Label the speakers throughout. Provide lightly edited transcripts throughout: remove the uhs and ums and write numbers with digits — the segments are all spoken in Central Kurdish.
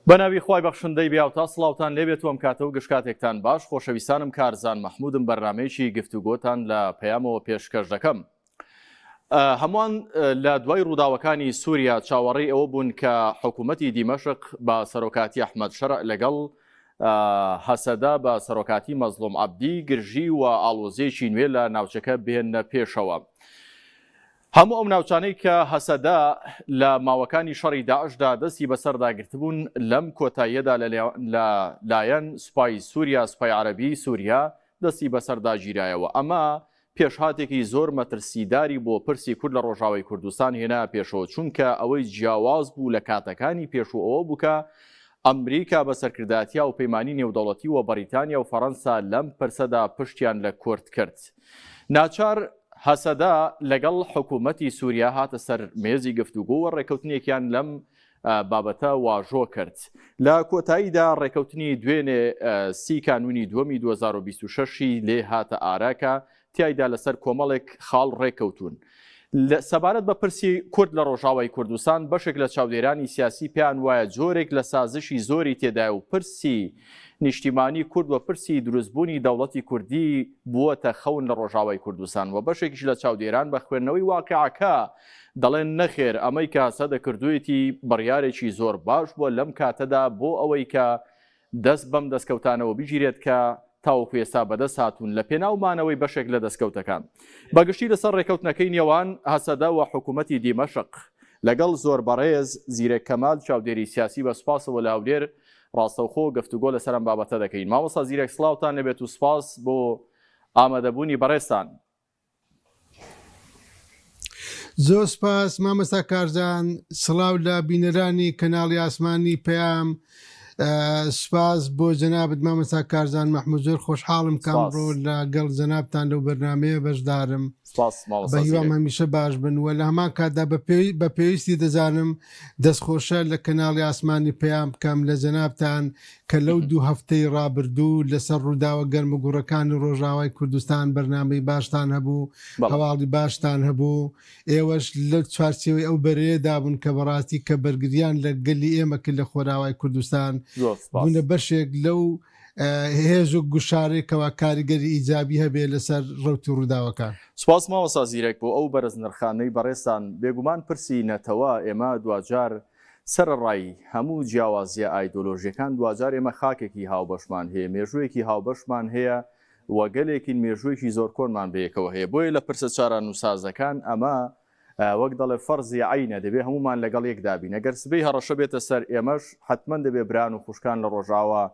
Speaker 1: بەناوی خوای بەخشندەی بێهاوتا سڵاوتان لێبێت و ئەم کاتە و گشت کاتێکتان باش خۆشەویستانم کارزان مەحمودم بەرنامەیەکی گفتوگۆتان لە پەیامەوە پێشکەش دەکەم. هەمووان لە دوای ڕووداوەکانی سووریا چاوەڕێی ئەوە بوون کە حکوومەتی دیمەشق بە سەرۆکاتی ئەحمەد شەرع لەگەڵ هەسەدە بە سەرۆکاتی مەزڵوم عەبدی گرژی و ئاڵۆزییەکی نوێ لە ناوچەکە بهێننە پێشەوە. هەموو ئەو ناوچانەی کە هەسەدە لە ماوەکانی شەڕی داعشدا دەستی بەسەردا گرتبوون لەم کۆتاییەدا لە لایەن سوپای سووریا، سوپای عەرەبی سووریا، دەستی بەسەردا گیرایەوە. ئەمە پێشهاتێکی زۆر مەترسیداری بۆ پرسی کورد لە ڕۆژاوای کوردستان هێنایە پێشەوە، چونکە ئەوەی جیاواز بوو لە کاتەکانی پێشوو ئەوە بوو کە ئەمریکا بە سەرکردایەتی هاوپەیمانی نێودەوڵەتی و بەڕیتانیا و فەڕەنسا لەم پرسەدا پشتیان لە کورد کرد. ناچار هەسەدە لەگەڵ حکوومەتی سووریا هاتە سەر مێزی گفتوگۆ و ڕێککەوتنێکیان لەم بابەتە واژۆ کرد. لە کۆتاییدا ڕێکەوتنی دوێنێ سی کانوونی دووەمی 2026 ی لێ هاتە ئارا کە تیایدا لەسەر کۆمەڵێک خاڵ ڕێککەوتوون. سەبارەت بە پرسی کورد لە ڕۆژاوای کوردستان، بەشێک لە چاودێرانی سیاسی پێیان وایە جۆرێک لە سازشی زۆری تێدایە و پرسی نیشتیمانی کورد و پرسی دروستبوونی دەوڵەتی کوردی بووەتە خەون لە ڕۆژاوای کوردستان و بەشێکیش لە چاودێران بە خوێندنەوەی واقیعەکە دەڵێن نەخێر ئەمەی کە هەسەدە کردوویەتی بڕیارێکی زۆر باش بووە لەم کاتەدا بۆ ئەوەی کە دەست بەم دەستکەوتانەوە بگیرێت کە تاوەکو ئێستا بەدەست هاتوون لە پێناو مانەوەی بەشێک لە دەستکەوتەکان. بەگشتی لەسەر ڕێکەوتنەکەی نێوان هەسەدە و حکوومەتی دیمەشق لەگەڵ زۆر بەڕێز زیرەک کەمال چاودێری سیاسی بە سوپاسەوە لە هەولێر ڕاستەوخۆ گفتوگۆ لەسەر ئەم بابەتە دەکەین. مامۆستا زیرەک سڵاوتان لێبێت و سوپاس بۆ ئامادەبوونی بەڕێزتان.
Speaker 2: زۆر سپاس مامۆستا کارزان سڵاو لە بینەرانی کەناڵی ئاسمانی پەیام سپاس بۆ جەنابت مامۆستا کارزان مەحمود زۆر خۆشحاڵم کە ئەمڕۆ لە گەڵ جەنابتان لەو بەرنمەیە بەشدارم بە هیوام هەمیشە باش بن و لە هەمان کاتدا بە پێویستی دەزانم دەستخۆشە لە کەناڵی ئاسمانی پەیام بکەم لە جەنابتان کە لەو دوو هەفتەی ڕابردوو لەسەر ڕووداوە گەرموگوڕەکانی ڕۆژاوای کوردستان بەرنامەی باشتان هەبوو، هەواڵی باشتان هەبوو، ئێوەش لە چوارچێوەی ئەو بەرەیەدا بوون کە بەڕاستی کە بەرگریان لە گەلی ئێمە کرد لە خۆراوای کوردستان، بوونە بەشێک لەو هێز و گوشارەی کەوا کاریگەری ئیجابی هەبێ لەسەر ڕەوتی ڕووداوەکان.
Speaker 1: سوپاس مامۆستا زیرەک بۆ ئەو بەرز نرخاندنەی بەڕێزتان، بێگومان پرسی نەتەوە ئێمە دواجار سەرەڕای هەموو جیاوازییە ئایدۆلۆژییەکان، دواجار ئێمە خاکێکی هاوبەشمان هەیە، مێژوویەکی هاوبەشمان هەیە و گەلێکین مێژوویەکی زۆر کۆنمان بەیەکەوە هەیە. بۆیە لە پرسە چارەنووسسازەکان ئەمە وەک دەڵێ فەرزی عەینە، دەبێ هەموومان لەگەڵ یەکدا بین. ئەگەر سبەی هەڕەشە بێتە سەر ئێمەش، حەتمەن دەبێ بران و خوشکان لە ڕۆژاوا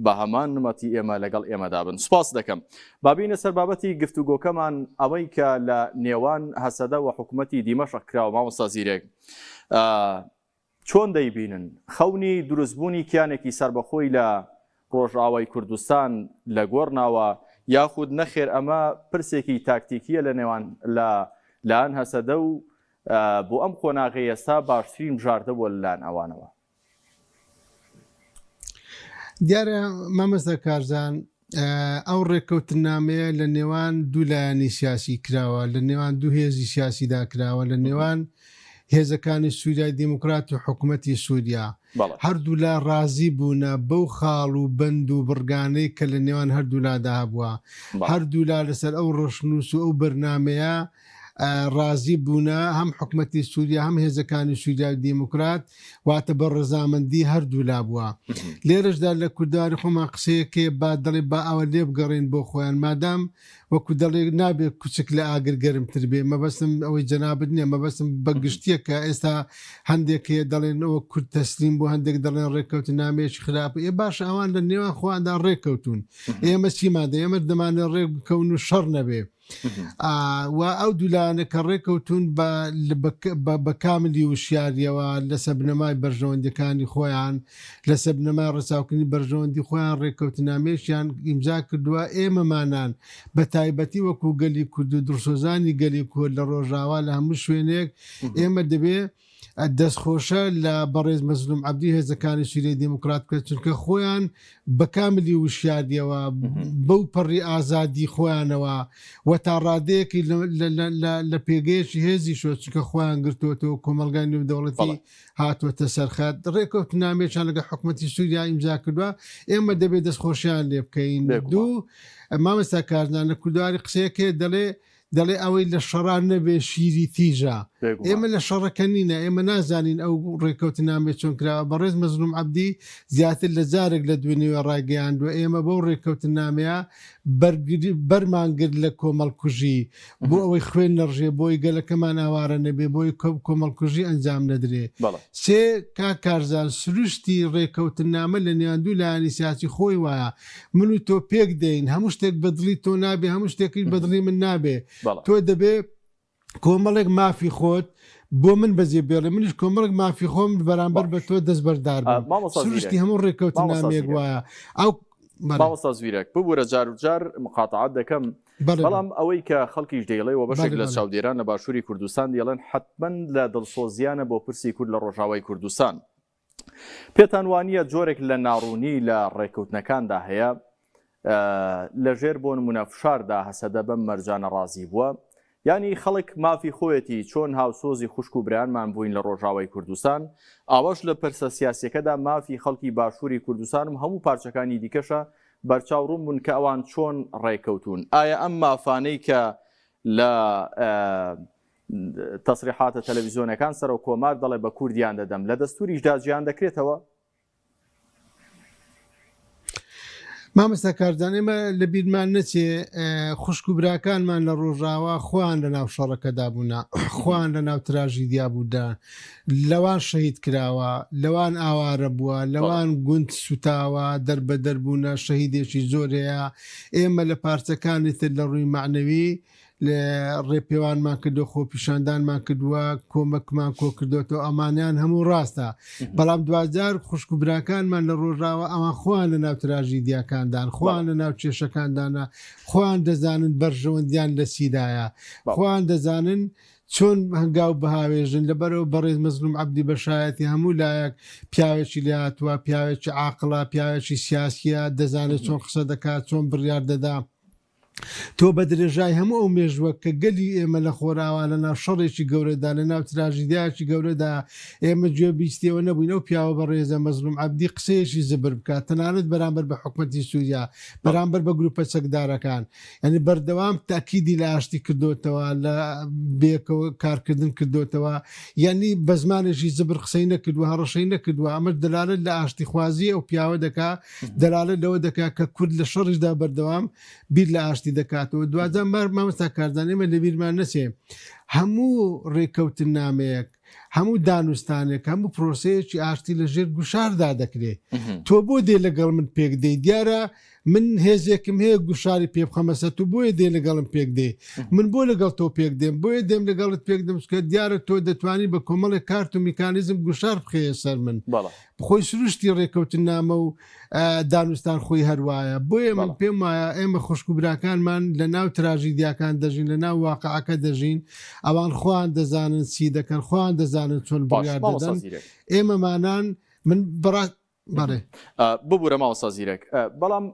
Speaker 1: بە هەمان نمەتی ئێمە لەگەڵ ئێمەدا بن. سوپاست دەکەم. با بێینە سەر بابەتی گفتوگۆکەمان، ئەوەی کە لە نێوان هەسەدە و حکومەتی دیمەشق کراوە، مامۆستا زیرەک چۆن دەیبینن؟ خەونی دروستبوونی کیانێکی سەربەخۆی لە ڕۆژئاوای کوردستان لە گۆڕ ناوە، یاخود نەخێر ئەمە پرسێکی تاکتیکییە لە نێوان لە لایەن هەسەدە و بۆ ئەم قۆناغەی ئێستا باشترین بژاردە بووە لەلایەن ئەوانەوە؟
Speaker 2: دیارە مامۆستا کارزان ئەو ڕێککەوتنامەیە لە نێوان دوو لایەنی سیاسی کراوە لە نێوان دوو هێزی سیاسیدا کراوە لە نێوان هێزەکانی سووریای دیموکرات و حکوومەتی سووریا هەردوولا ڕازی بوونە بەو خاڵ و بەند و بڕگانەی کە لە نێوان هەردوولادا هەبووە هەردوولا لەسەر ئەو ڕەشنووس و ئەو بەرنمەیە ڕازی بوونە هەم حکومەتی سووریا هەم هێزەکانی سووریای دیموکرات واتە بە ڕەزامەندی هەردوولا بووە لێرەشدا لە کوردەواری خۆمان قسەیەکێ با دەڵێ با ئەوە لێبگەڕێن بۆ خۆیان مادام وەکو دەڵێ نابێت کوچک لە ئاگر گەرمتر بێ مەبەستم ئەوەی جەنابت نییە مەبەستم بە گشتیە کە ئێستا هەندێک هەیە دەڵێن ئەوە کورد تەسلیم بۆ هەندێک دەڵێن ڕێککەوتنامەیەکی خراپ ئێ باشە ئەوان لە نێوان خۆیاندا ڕێککەوتون ئێمە چیمان دە ئێمە دەمانێت ڕێک بکەون و شەڕ نەبێ و ئەو دوولایەنە کە ڕێککەوتون بە کاملی وشیاریەوە لەسەر بنەمای بەرژەوەندیەکانی خۆیان لەسەر بنەمای ڕەچاوکردنی بەرژەوەندی خۆیان ڕێککەوتنامەیەکیان ئیمزا کردووە ئێمەمانان بە تایبەتی وەکو گەلی کورد و دڵسۆزانی گەلی کورد لە ڕۆژاوا لە هەموو شوێنێک ئێمە دەبێ. دەستخۆشە لە بەڕێز مەزلوم عەبدی و هێزەکانی سوریای دیموکرات بکەن چونکە خۆیان بە کاملی وشیاریەوە بەو پەڕی ئازادی خۆیانەوە و تا ڕادەیەکی لە پێگەیەکی هێزیشەوە چونکە خۆیان گرتووەتەوە کۆمەڵگای نێودەوڵەتی هاتووەتە سەرخەت ڕێکەوتنامەیەکیان لەگەڵ حکومەتی سووریا ئیمزا کردووە ئێمە دەبێت دەستخۆشیان لێ بکەین دوو مامۆستا کارزان لە کوردواری قسەیەک هەیە دەڵێ دەڵێ ئەوەی لە شەڕان نەبێ شیری تیژە. ئێمە لە شەڕەکە نینە، ئێمە نازانین ئەو ڕێککەوتنامەیە چۆن کراوە. بەڕێز مەزلوم عەبدی زیاتر لە جارێک لە دوێنێوە ڕایگەیاندووە ئێمە بەو ڕێککەوتنامەیە بەرگری بەرمان گرت لە کۆمەڵکوژی، بۆ ئەوەی خوێن نەڕژێ، بۆ ئەوەی گەلەکەمان ئاوارە نەبێ، بۆ ئەوەی کۆمەڵکوژی ئەنجام نەدرێ. سێ، کاک کارزان سروشتی ڕێککەوتنامە لە نێوان دوو لایەنی سیاسی خۆی وایە من و تۆ پێک دێین هەموو شتێک بە دڵی تۆ نابێ هەموو شتێکیش بە دڵی من نابێ تۆ دەبێ کۆمەڵێک مافی خۆت بۆ من بەجێ بێڵێ منیش کۆمەڵێک مافی خۆم بەرامبەر بە تۆ دەست بەردار سروشتی هەموو ڕێککەوتنامەیەک وایە
Speaker 1: ئەو مامۆستا زیرەک ببوورە جار و جار مقاتعات دەکەم بەڵام ئەوەی کە خەڵکیش دەیڵێ و بەشێک لە چاودێران لە باشووری کوردستان دەڵێن حتمما لە دڵسۆزیانە بۆ پرسی کورد لە ڕۆژاوای کوردستان پێتان وانییە جۆرێک لە ناڕوونی لە ڕێککەوتنەکاندا هەیە؟ لە ژێر بۆ نمونە فشاردا هەسەدە بەم مەرجانە ڕازی بووە؟ یانی خەڵک مافی خۆیەتی چۆن هاوسۆزی خوشک و برایانمان بووین لە ڕۆژاوای کوردستان ئاواش لە پرسە سیاسیەکەدا مافی خەڵکی باشووری کوردستان و هەموو پارچەکانی دیکەشە بەرچاو ڕوون بوون کە ئەوان چۆن ڕێککەوتوون ئایا ئەم مافانەی کە لە تەسریحاتە تەلەڤیزیۆنەکان سەرۆک کۆمار دەڵێ بە کوردیان دەدەم لە دەستوریشدا جیان دەکرێتەوە؟
Speaker 2: مامۆستا کارزان ئێمە لە بیرمان نەچێ خوشک و براکانمان لە ڕۆژاوا خۆیان لە ناو شەڕەکەدا بوونە خۆیان لە ناو تراژیدیا بوودا لەوان شەهید کراوە لەوان ئاوارە بووە لەوان گوند سوتاوە دەربەدەر بوونە شەهیدێکی زۆر هەیە ئێمە لە پارچەکانی تر لە ڕووی مەعنەوی ڕێپێوانمان کردو خۆپیشاندانمان کردووە کۆمەکمان کۆکردوێتەوە ئەمانیان هەموو ڕاستە بەڵام دوجار خوشک و براکانمان لە ڕۆژاوە ئەوان خۆیان لە ناو تراژیدیاکاندان خۆیان لە ناو کێشەکاندانە خۆیان دەزانن بەرژەوەندیان لە چیدایە خۆیان دەزانن چۆن هەنگاو بهاوێژن لەبەرەوە بەڕێز مەزلوم عەبدی بەشایەتی هەموو لایەک پیاوێکی لێهاتووە پیاوێکی عاقڵە پیاوێکی سیاسیە دەزانێت چۆن قسە دەکات چۆن بڕیار دەدا تۆ بە درێژای هەموو ئەو مێژووە کە گەلی ئێمە لە خۆراوا لە ناو شەڕێکی گەورەدا لە ناو تراژیدیایەکی گەورەدا ئێمە گوێ بیستیەوە نەبووین ئەو پیاوە بەڕێزە مەزلوم عەبدی قسەیەکی زبر بکات تەنانەت بەرامبەر بە حکومەتی سووریا بەرامبەر بە گروپە چەکدارەکان یعنی بەردەوام تاکیدی لە ئاشتی کردوتەوە لە بێکەوە کارکردن کردوتەوە یعنی بە زمانێکی زبر قسەی نەکردووە هەڕەشەی نەکردووە ئەمەش دەلالەت لە ئاشتیخوازی ئەو پیاوە دەکا دەلالەت لەوە دەکات کە کورد لە شەڕیشدا بەردەوام بیر لە ئاشتی دەکاتەوە دواجار مامۆستا کارزان ئێمە لەبیرمان نەچێ هەموو ڕێککەوتنامەیەک هەموو دانوستانێک هەموو پرۆسەیەکی ئاشتی لە ژێر گوشاردا دەکرێت تۆ بۆ دێ لەگەڵ من پێک دێی دیارە من هێزێکم هەیە گوشاری پێ بخەمە سەر تو بۆیە دێ لەگەڵم پێک دێ من بۆ لەگەڵ تۆ پێک دێم بۆیە دێم لەگەڵت پێک دێم چونکە دیارە تۆ دەتوانی بە کۆمەڵێک کارت و میکانیزم گوشار بخەیە سەر من خۆی سروشتی ڕێکەوتنامە و دانوستان خۆی هەروایە بۆیە من پێم وایە ئێمە خوشک و براکانمان لە ناو تراژیدیاکان دەژین لە ناو واقعەکە دەژین ئەوان خۆیان دەزانن چی دەکەن خۆیان دەزانن چۆن بڕیار دەدەن ئێمەمانان من بڕا بەڵێ.
Speaker 1: ببورە مامۆستا زیرەک بەڵام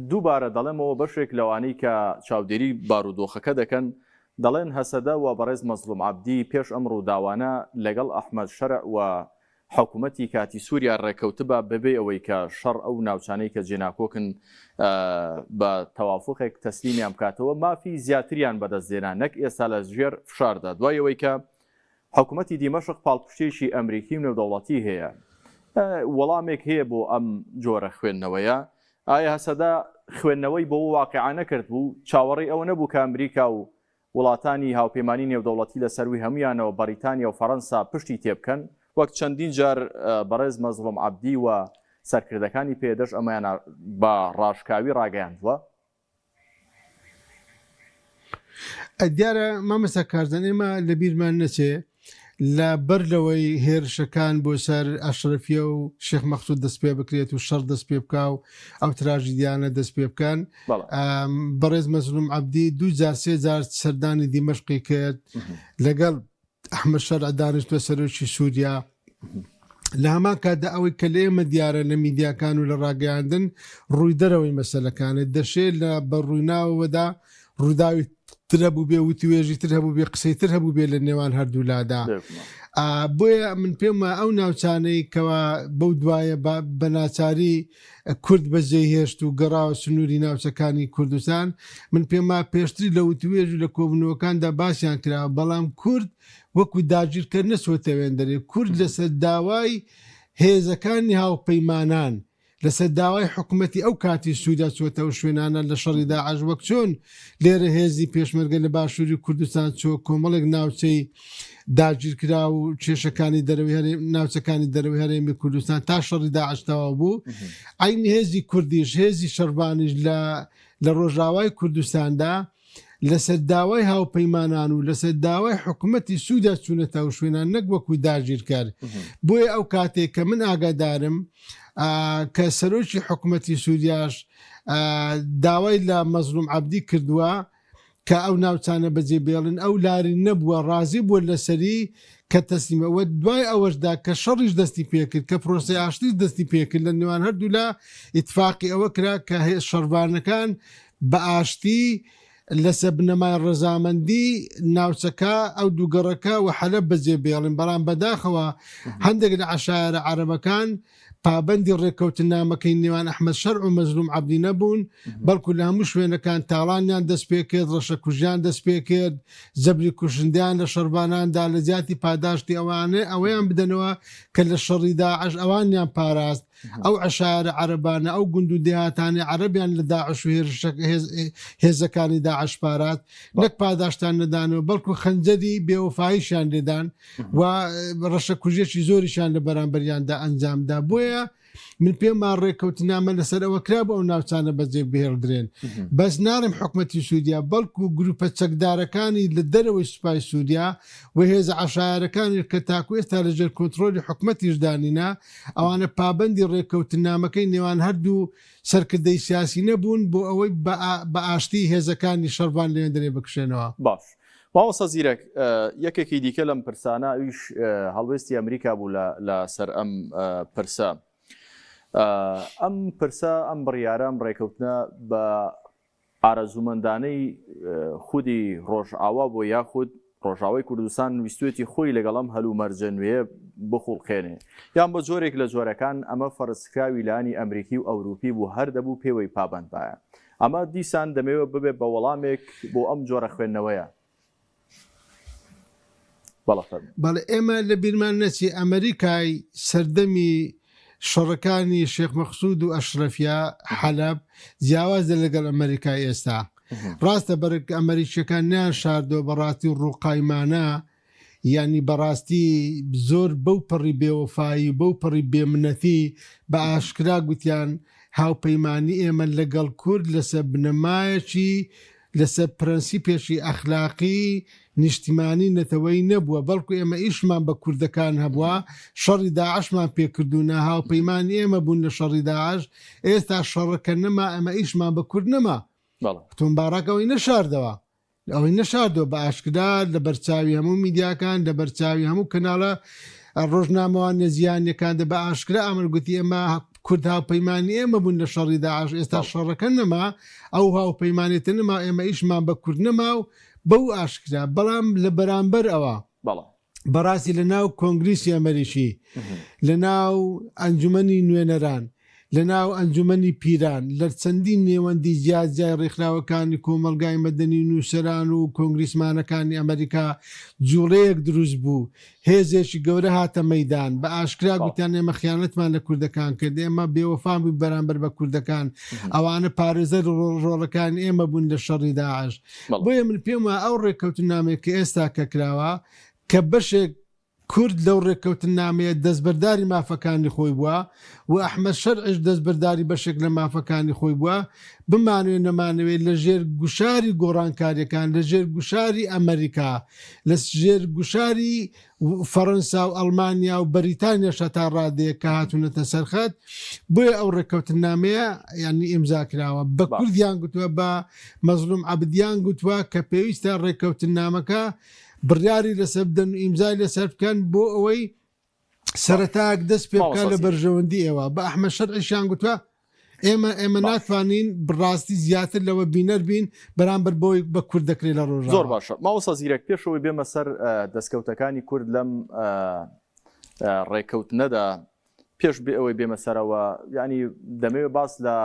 Speaker 1: دووبارە دەڵێمەوە بەشێک لەوانەی کە چاودێری بارودۆخەکە دەکەن دەڵێن هەسەدە و بەڕێز مەزڵوم عەبدی پێش ئەم ڕووداوانە لەگەڵ ئەحمەد شەرع و حکوومەتی کاتی سووریا ڕێککەوتبا بەبێ ئەوەی کە شەڕ ئەو ناوچانەی کە جێناکۆکن بە تەوافقێک تەسلیمیان بکاتەوە مافی زیاتریان بەدەست دێنا نەک ئێستا لە ژێر فشاردا دوای ئەوەی کە حکومەتی دیمەشق پاڵپشتییەکی ئەمریکی و نێودەوڵەتی هەیە. وەڵامێک هەیە بۆ ئەم جۆرە خوێندنەوەیە؟ ئایا هەسەدە خوێندنەوەی بۆ واقیعە نەکرد بوو؟ چاوەڕێی ئەوە نەبوو کە ئەمریکا و وڵاتانی هاوپەیمانی نێودەوڵەتی لە سەرووی هەموویانەوە بەڕیتانیا و فەرەنسا پشتی تێبکەن، وەک چەندین جار بەڕێز مەزڵوم عەبدی و سەرکردەکانی پەیەدەش ئەمەیان بە ڕاشکاوی ڕاگەیاندووە؟
Speaker 2: دیارە مامۆستا کارزان ئێمە لە بیرمان نەچێ لە بەر لەوەی هێرشەکان بۆ سەر ئەشرەفیە و شێخ مەخسود دەست پێ بکرێت و شەڕ دەست پێ بکا و ئەو تراژیدیانە دەست پێ بکەن بەڕێز مەزلوم عەبدی دوو جار سێ جار سەردانی دیمەشقی کرد لەگەڵ. ئەحمەد شەرع دانیشتوە سەرۆکی سووریا لە هەمان کاتدا ئەوەی کە لە ئێمە دیارە لە میدیاکان و لە ڕاگەیاندن ڕووی دەرەوەی مەسەلەکانە دەشێ لە بە ڕووی ناوەوەدا ڕووداوی تر هەبوو بێ وتوێژی تر هەبوو بێ قسەی تر هەبوو بێ لە نێوان هەردوو لادا بۆیە من پێم وایە ئەو ناوچانەی کەوا بەو دوایە بە ناچاری کورد بەجێی هێشت و گەڕاوە سنووری ناوچەکانی کوردستان، من پێم وایە پێشتری لە وتووێژ و لە کۆبوونەوەکاندا باسیان کراوە، بەڵام کورد وەکو داگیرکەر نەچووەتە وێندەرێ، کورد لەسەر داوای هێزەکانی هاوپەیمانان، لەسەر داوای حکومەتی ئەو کاتی سووریا چووەتە ئەو شوێنانە لە شەڕی داعش، وەک چۆن لێرە هێزی پێشمەرگە لە باشووری کوردستان چووە کۆمەڵێک ناوچەی داگیرکراو و کێشەکانی دەرەوەی هەرێم ناوچەکانی دەرەوەی هەرێمی کوردستان تا شەڕی داعش تەواو بوو عەین هێزی کوردیش هێزی شەڕڤانیش لە لە ڕۆژاوای کوردستاندا لەسەر داوای هاوپەیمانان و لەسەر داوای حکومەتی سووریا چوونەتە ئەو شوێنان نەک وەکو داگیرکەر بۆیە ئەو کاتێک کە من ئاگادارم کە سەرۆکی حکومەتی سووریاش داوای لە مەزلوم عەبدی کردووە کە ئەو ناوچانە بەجێ بێڵن ئەو لاری نەبووە ڕازی بووە لەسەری کە تەسلیمە وە دوای ئەوەشدا کە شەڕیش دەستی پێکرد کە پرۆسەی ئاشتیش دەستی پێکرد لە نێوان هەردوولا ئیتفاقی ئەوە کرا کە شەڕڤانەکان بە ئاشتی لەسە بنەمای ڕەزامەندی ناوچەکە ئەو دوو گەڕەکە و حەلەب بەجێ بێڵن بەڵام بەداخەوە هەندێک لە عەشایەرە عەرەبەکان پابەندی ڕێککەوتننامەکەی نێوان ئەحمەد شەرع و مەزلوم عەبدی نەبوون، بەڵکو لە هەموو شوێنەکان تاڵانیان دەستپێکرد، ڕەشەکوژیان دەستپێکرد، زەبری کوشندەیان لە شەڕڤانان دا، لە جیاتی پاداشتی ئەوانە ئەوەیان بدەنەوە کە لە شەڕی داعش ئەوانیان پاراست، ئەو عەشایەرە عەرەبانە، ئەو گوند و دێهاتانەی عەرەبیان لە داعش و هێزەکانی داعش پاراست، نەک پاداشتیان نەدانەوە، بەڵکو خەنجەری بێوەفاییشیان لێدان. و ڕەشەکوژیەکی زۆریشیان لە بەرامبەریاندا ئەنجامدا بۆیە من پێم وا ڕێککەوتنامە لەسەر ئەوە کرا بۆ ئەو ناوچانە بەجێ بهێڵدرێن بەس ناڵێم حکومەتی سووریا بەڵکو گروپە چەکدارەکانی لە دەرەوەی سوپای سووریا و هێزە عەشایەرەکانی کە تاکو ئێستا لەژێر کۆنترۆلی حکومەتیشدا نینە ئەوانە پابەندی ڕێککەوتنامەکەی نێوان هەردوو سەرکردەی سیاسی نەبوون بۆ ئەوەی بە ئاشتی هێزەکانی شەڕڤان لەوێندەرێ بکشێنەوە.
Speaker 1: باش مامۆستا زیرەک یەکێکی دیکە لەم پرسانە ئەویش هەڵوێستی ئەمریکا بوو لە سەر ئەم پرسە. ئەم پرسە ئەم بڕیارە ئەم ڕێکەوتنە بە ئارەزوومەندانەی خودی ڕۆژئاوا بۆ یاخود ڕۆژاوای کوردستان ویستوێتی خۆی لەگەڵ ئەم هەلومەرجە نوێیە بخوڵقێنێ یان بە جۆرێک لە جۆرەکان ئەمە فەرزکراوی لانی ئەمریکی و ئەوروپی بوو هەر دەبوو پێوەی پابەند بایە. ئەمە دیسان دەمەوێت ببێت بە وەڵامێک بۆ ئەم جۆرە خوێندنەوەیە. بەڵێ فەرموو.
Speaker 2: بەڵێ ئێمە لە بیرمان نەچێ ئەمەریکای سەردەمی شەڕەکانی شێخ مەقسود و ئەشرەفیە، حەلەب، جیاوازە لەگەڵ ئەمەریکای ئێستا. ڕاستە بەرگ ئەمەریکیەکان نەیان شاردەوە بەڕاستی ڕووقایمانە یانی بەڕاستی زۆر بەو پەڕی بێوەفایی و بەو پەڕی بێمنەتی بە ئاشکرا گوتیان هاوپەیمانی ئێمە لەگەڵ کورد لەسەر بنەمایەکی لەسەر پرەنسیپێکی ئەخلاقی نیشتیمانی نەتەوەیی نەبووە بەڵکو ئێمە ئیشمان بە کوردەکان هەبووە شەڕی داعشمان پێکردوونە هاوپەیمانی ئێمە بوون لە شەڕی داعش ئێستا شەڕەکە نەما ئێمە ئیشمان بە کورد نەما تۆم باراک ئەوەی نەشاردەوە ئەوەی نەشاردەوە بە ئاشکرا لە بەرچاوی هەموو میدیاکان لە بەرچاوی هەموو کەناڵە ڕۆژنامەوانیە جیهانیەکاندا بە ئاشکرا ئەمر گوتی ئێمە کورد هاوپەیمانی ئێمە بوون لە شەڕی داعش ئێستا شەڕەکە نەما ئەو هاوپەیمانێتە نەما ئێمە ئیشمان بە کورد نەما و بەو ئاشکرا بەڵام لە بەرامبەر ئەوە بەڕاستی لە ناو کۆنگریسی ئەمەریکی لە ناو ئەنجومەنی نوێنەران لە ناو ئەنجومەنی پیران لە چەندین نێوەندی جیاجیای ڕێکخراوەکانی کۆمەڵگای مەدەنی و نووسەران و کۆنگریسمانەکانی ئەمەریکا جوڵەیەک دروست بوو هێزێکی گەورە هاتە مەیدان بە ئاشکرا گوتیان ئێمە خیانەتمان لە کوردەکان کرد ئێمە بێوەفا بووین بەرامبەر بە کوردەکان ئەوانە پارێزەر ڕۆڵەکانی ئێمە بوون لە شەڕی داعش بۆیە من پێم وایە ئەو ڕێککەوتننامەیە کە ئێستا کە کراوە کە بەشێک کورد لەو ڕێککەوتننامەیە دەستبەرداری مافەکانی خۆی بووە و ئەحمەد شەرعیش دەستبەرداری بەشێک لە مافەکانی خۆی بووە، بمانەوێ نەمانەوێ لە ژێر گوشاری گۆڕانکارییەکان، لە ژێر گوشاری ئەمەریکا، لە ژێر گوشاری فەڕەنسا و ئەڵمانیا و بەریتانیاشا تا ڕادەیەک کە هاتوونەتە سەر خەت، بۆیە ئەو ڕێککەوتننامەیە یانی ئیمزا کراوە. بە کوردیان گوتووە، بە مەزڵوم عەبدیان گوتووە کە پێویستە ڕێککەوتننامەکە. بڕیاری لەسەر بدەن و ئیمزای لەسەر بکەن بۆ ئەوەی سەرەتایەک دەست پێ بکات لە بەرژەوەندی ئێوە بە ئەحمە شەرعیشیان گوتوە ئێمە ئێمە ناتوانین بڕاستی زیاتر لەوە بینەر بین بەرامبەر بۆی بە کورد دەکرێت لە ڕۆژ
Speaker 1: زۆر باشە مامۆستا زیرەک پێشەوەی بێمە سەر دەستکەوتەکانی کورد لەم ڕێکەوتنەدا پێش بێ ئەوەی بێمە سەرەوە یعنی دەمەوێت باس لە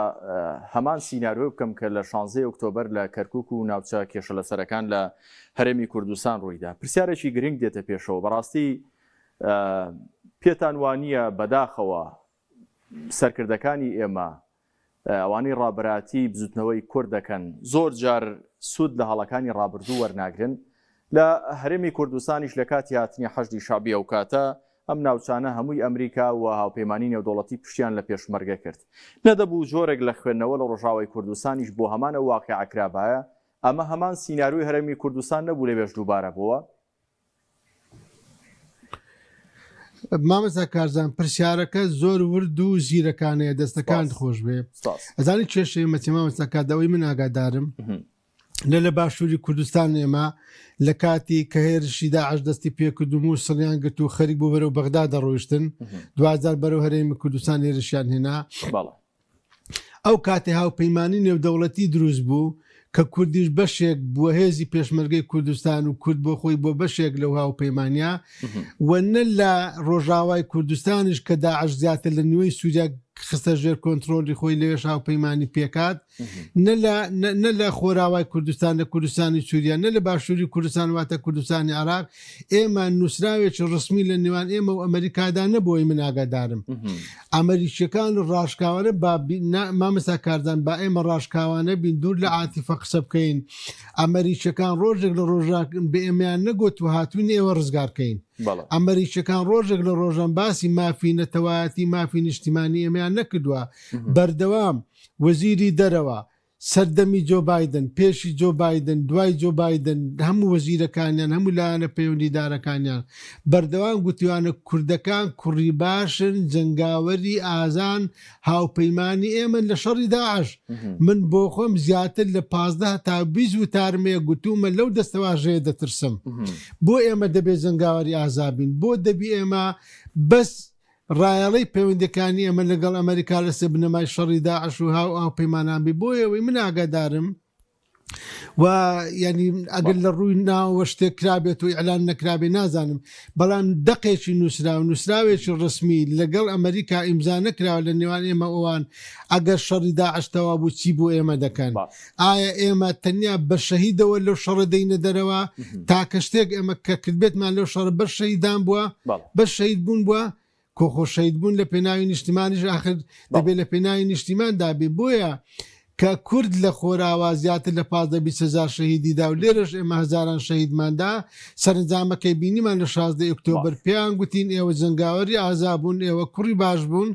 Speaker 1: هەمان سیناریۆ بکەم کە لە 16 ئۆکتۆبەر لە کەرکک و ناوچە کێشە لەسەرەکان لە هەرێمی کوردستان ڕوویدا پرسیارێکی گرنگ دێتە پێشەوە بەڕاستی پێتان وانییە بەداخەوە سەرکردەکانی ئێمە ئەوانەی ڕابەراتی بزوتنەوەی کورد دەکەن زۆر جار سوود لە هەڵەکانی ڕابردوو وەرناگرن؟ لە هەرێمی کوردستانیش لە کاتی هاتنی حەشدی شەعبی ئەوکاتە ئەم ناوچانە هەمووی ئەمریکا و هاوپەیمانی نێودەوڵەتی پشتیان لە پێشمەرگە کرد. نەدەبوو جۆرێک لە خوێندنەوە لە ڕۆژئاوای کوردستانیش بۆ هەمان ئەو واقیعە کرابایە؟ ئەمە هەمان سیناریۆی هەرێمی کوردستان نەبوو لەوێش دووبارە بۆوە؟
Speaker 2: مامۆستا کارزان پرسیارەکە زۆر ورد و زیرەکانەیە دەستەکانت خۆش بێ ئەزانی کێشەی مەچی مامۆستا کاردەوەی من ئاگادارم نە لە باشووری کوردستان ئێمە لە کاتی کە هێرشی داعش دەستی پێکرد و مووسڵیان گرت و خەریک بوو بەرەو بەغدا دەڕۆیشتن دواجار بەرەو هەرێمی کوردستان هێرشیان هێنا ئەو کاتی هاوپەیمانی نێودەوڵەتی دروست بوو کە کوردیش بەشێک بووە هێزی پێشمەرگەی کوردستان و کورد بۆ خۆی بۆ بەشێک لەو هاوپەیمانە و نە لە ڕۆژاوای کوردستانیش کە داعش زیاتر لە نیوەی سووریا خستە ژێر کۆنتترۆلی خۆی لەوێش هاوپەیمانی پێکات نە لە نە لە خۆراوای کوردستان لە کوردستانی سووریا نە لە باشووری کوردستان واتە کوردستانی عراق ئێمە نووسراوێکی ڕسمی لە نێوان ئێمە و ئەمریکادا نەبووی من ئاگادارم ئەمریکیەکان ڕاشکاوانە با مامەسا کاردان با ئێمە ڕاشکاوانە بین دوور لە عاتیفە قسە بکەین ئەمریکیەکان ڕۆژێک لە ڕۆژان بە ئێمەیان نەگوت و هاتوین ئێوە ڕزگارکەین ئەمریکیەکان ڕۆژێک لە ڕۆژان باسی مافی نەتەوایەتی مافی نیشتیمانی ئێمەیان نەکردووە بەردەوام وەزیری دەرەوە، سەردەمی جۆ بایدن، پێشی جۆ بایدن، دوای جۆ بایدن، هەموو وەزیرەکانیان، هەموو لایەنە پەیوەندیدارەکانیان بەردەوام گوتویانە کوردەکان کوڕی باشن، جەنگاوەری ئازان، هاوپەیمانی ئێمەن لە شەڕی داعش. من بۆخۆم زیاتر لە 15 هەتا 20 وتارم هەیە گوتوومە لەو دەستەواژەیە دەترسم. بۆ ئێمە دەبێ جەنگاوەری ئازا بین؟ بۆ دەبی ئێمە بەس ڕایەڵەی پەیوەندیەکانی ئێمە لەگەڵ ئەمەریکا لەسەر بنەمای شەڕی داعش و هاو هاوپەیمانان بی بۆیە ئەوەی من ئاگادارم و یعنی ئەگەر لە ڕووی ناوە شتێک کرابێت و ئیعلان نەکرابێ نازانم بەڵام دەقێکی نووسراو نووسراوێکی ڕسمی لەگەڵ ئەمریکا ئیمزا نەکراوە لە نێوان ئێمە ئەوان ئەگەر شەڕی داعش تەوا بوو چی بۆ ئێمە دەکەن ئایا ئێمە تەنیا بە شەهیدەوە لەو شەڕە دەینە دەرەوە؟ تاکە شتێک ئێمە کە کردبێتمان لەو شەڕە بەس شەهیدان بووە، بەس شەهید بوون بووە، کۆ خۆ شەهید بوون لە پێناوی نیشتیمانیش ئاخر دەبێ لە پێناوی نیشتیماندا بێ، بۆیە کە کورد لە خۆراوا زیاتر لە 15 20 هەزار شەهیدی دا و لێرەش ئێمە هەزاران شەهیدمان دا، سەرەنجامەکەی بینیمان لە 16 ئۆکتۆبەر پێیان گوتین ئێوە جەنگاوەری ئازا بوون، ئێوە کوڕی باش بوون،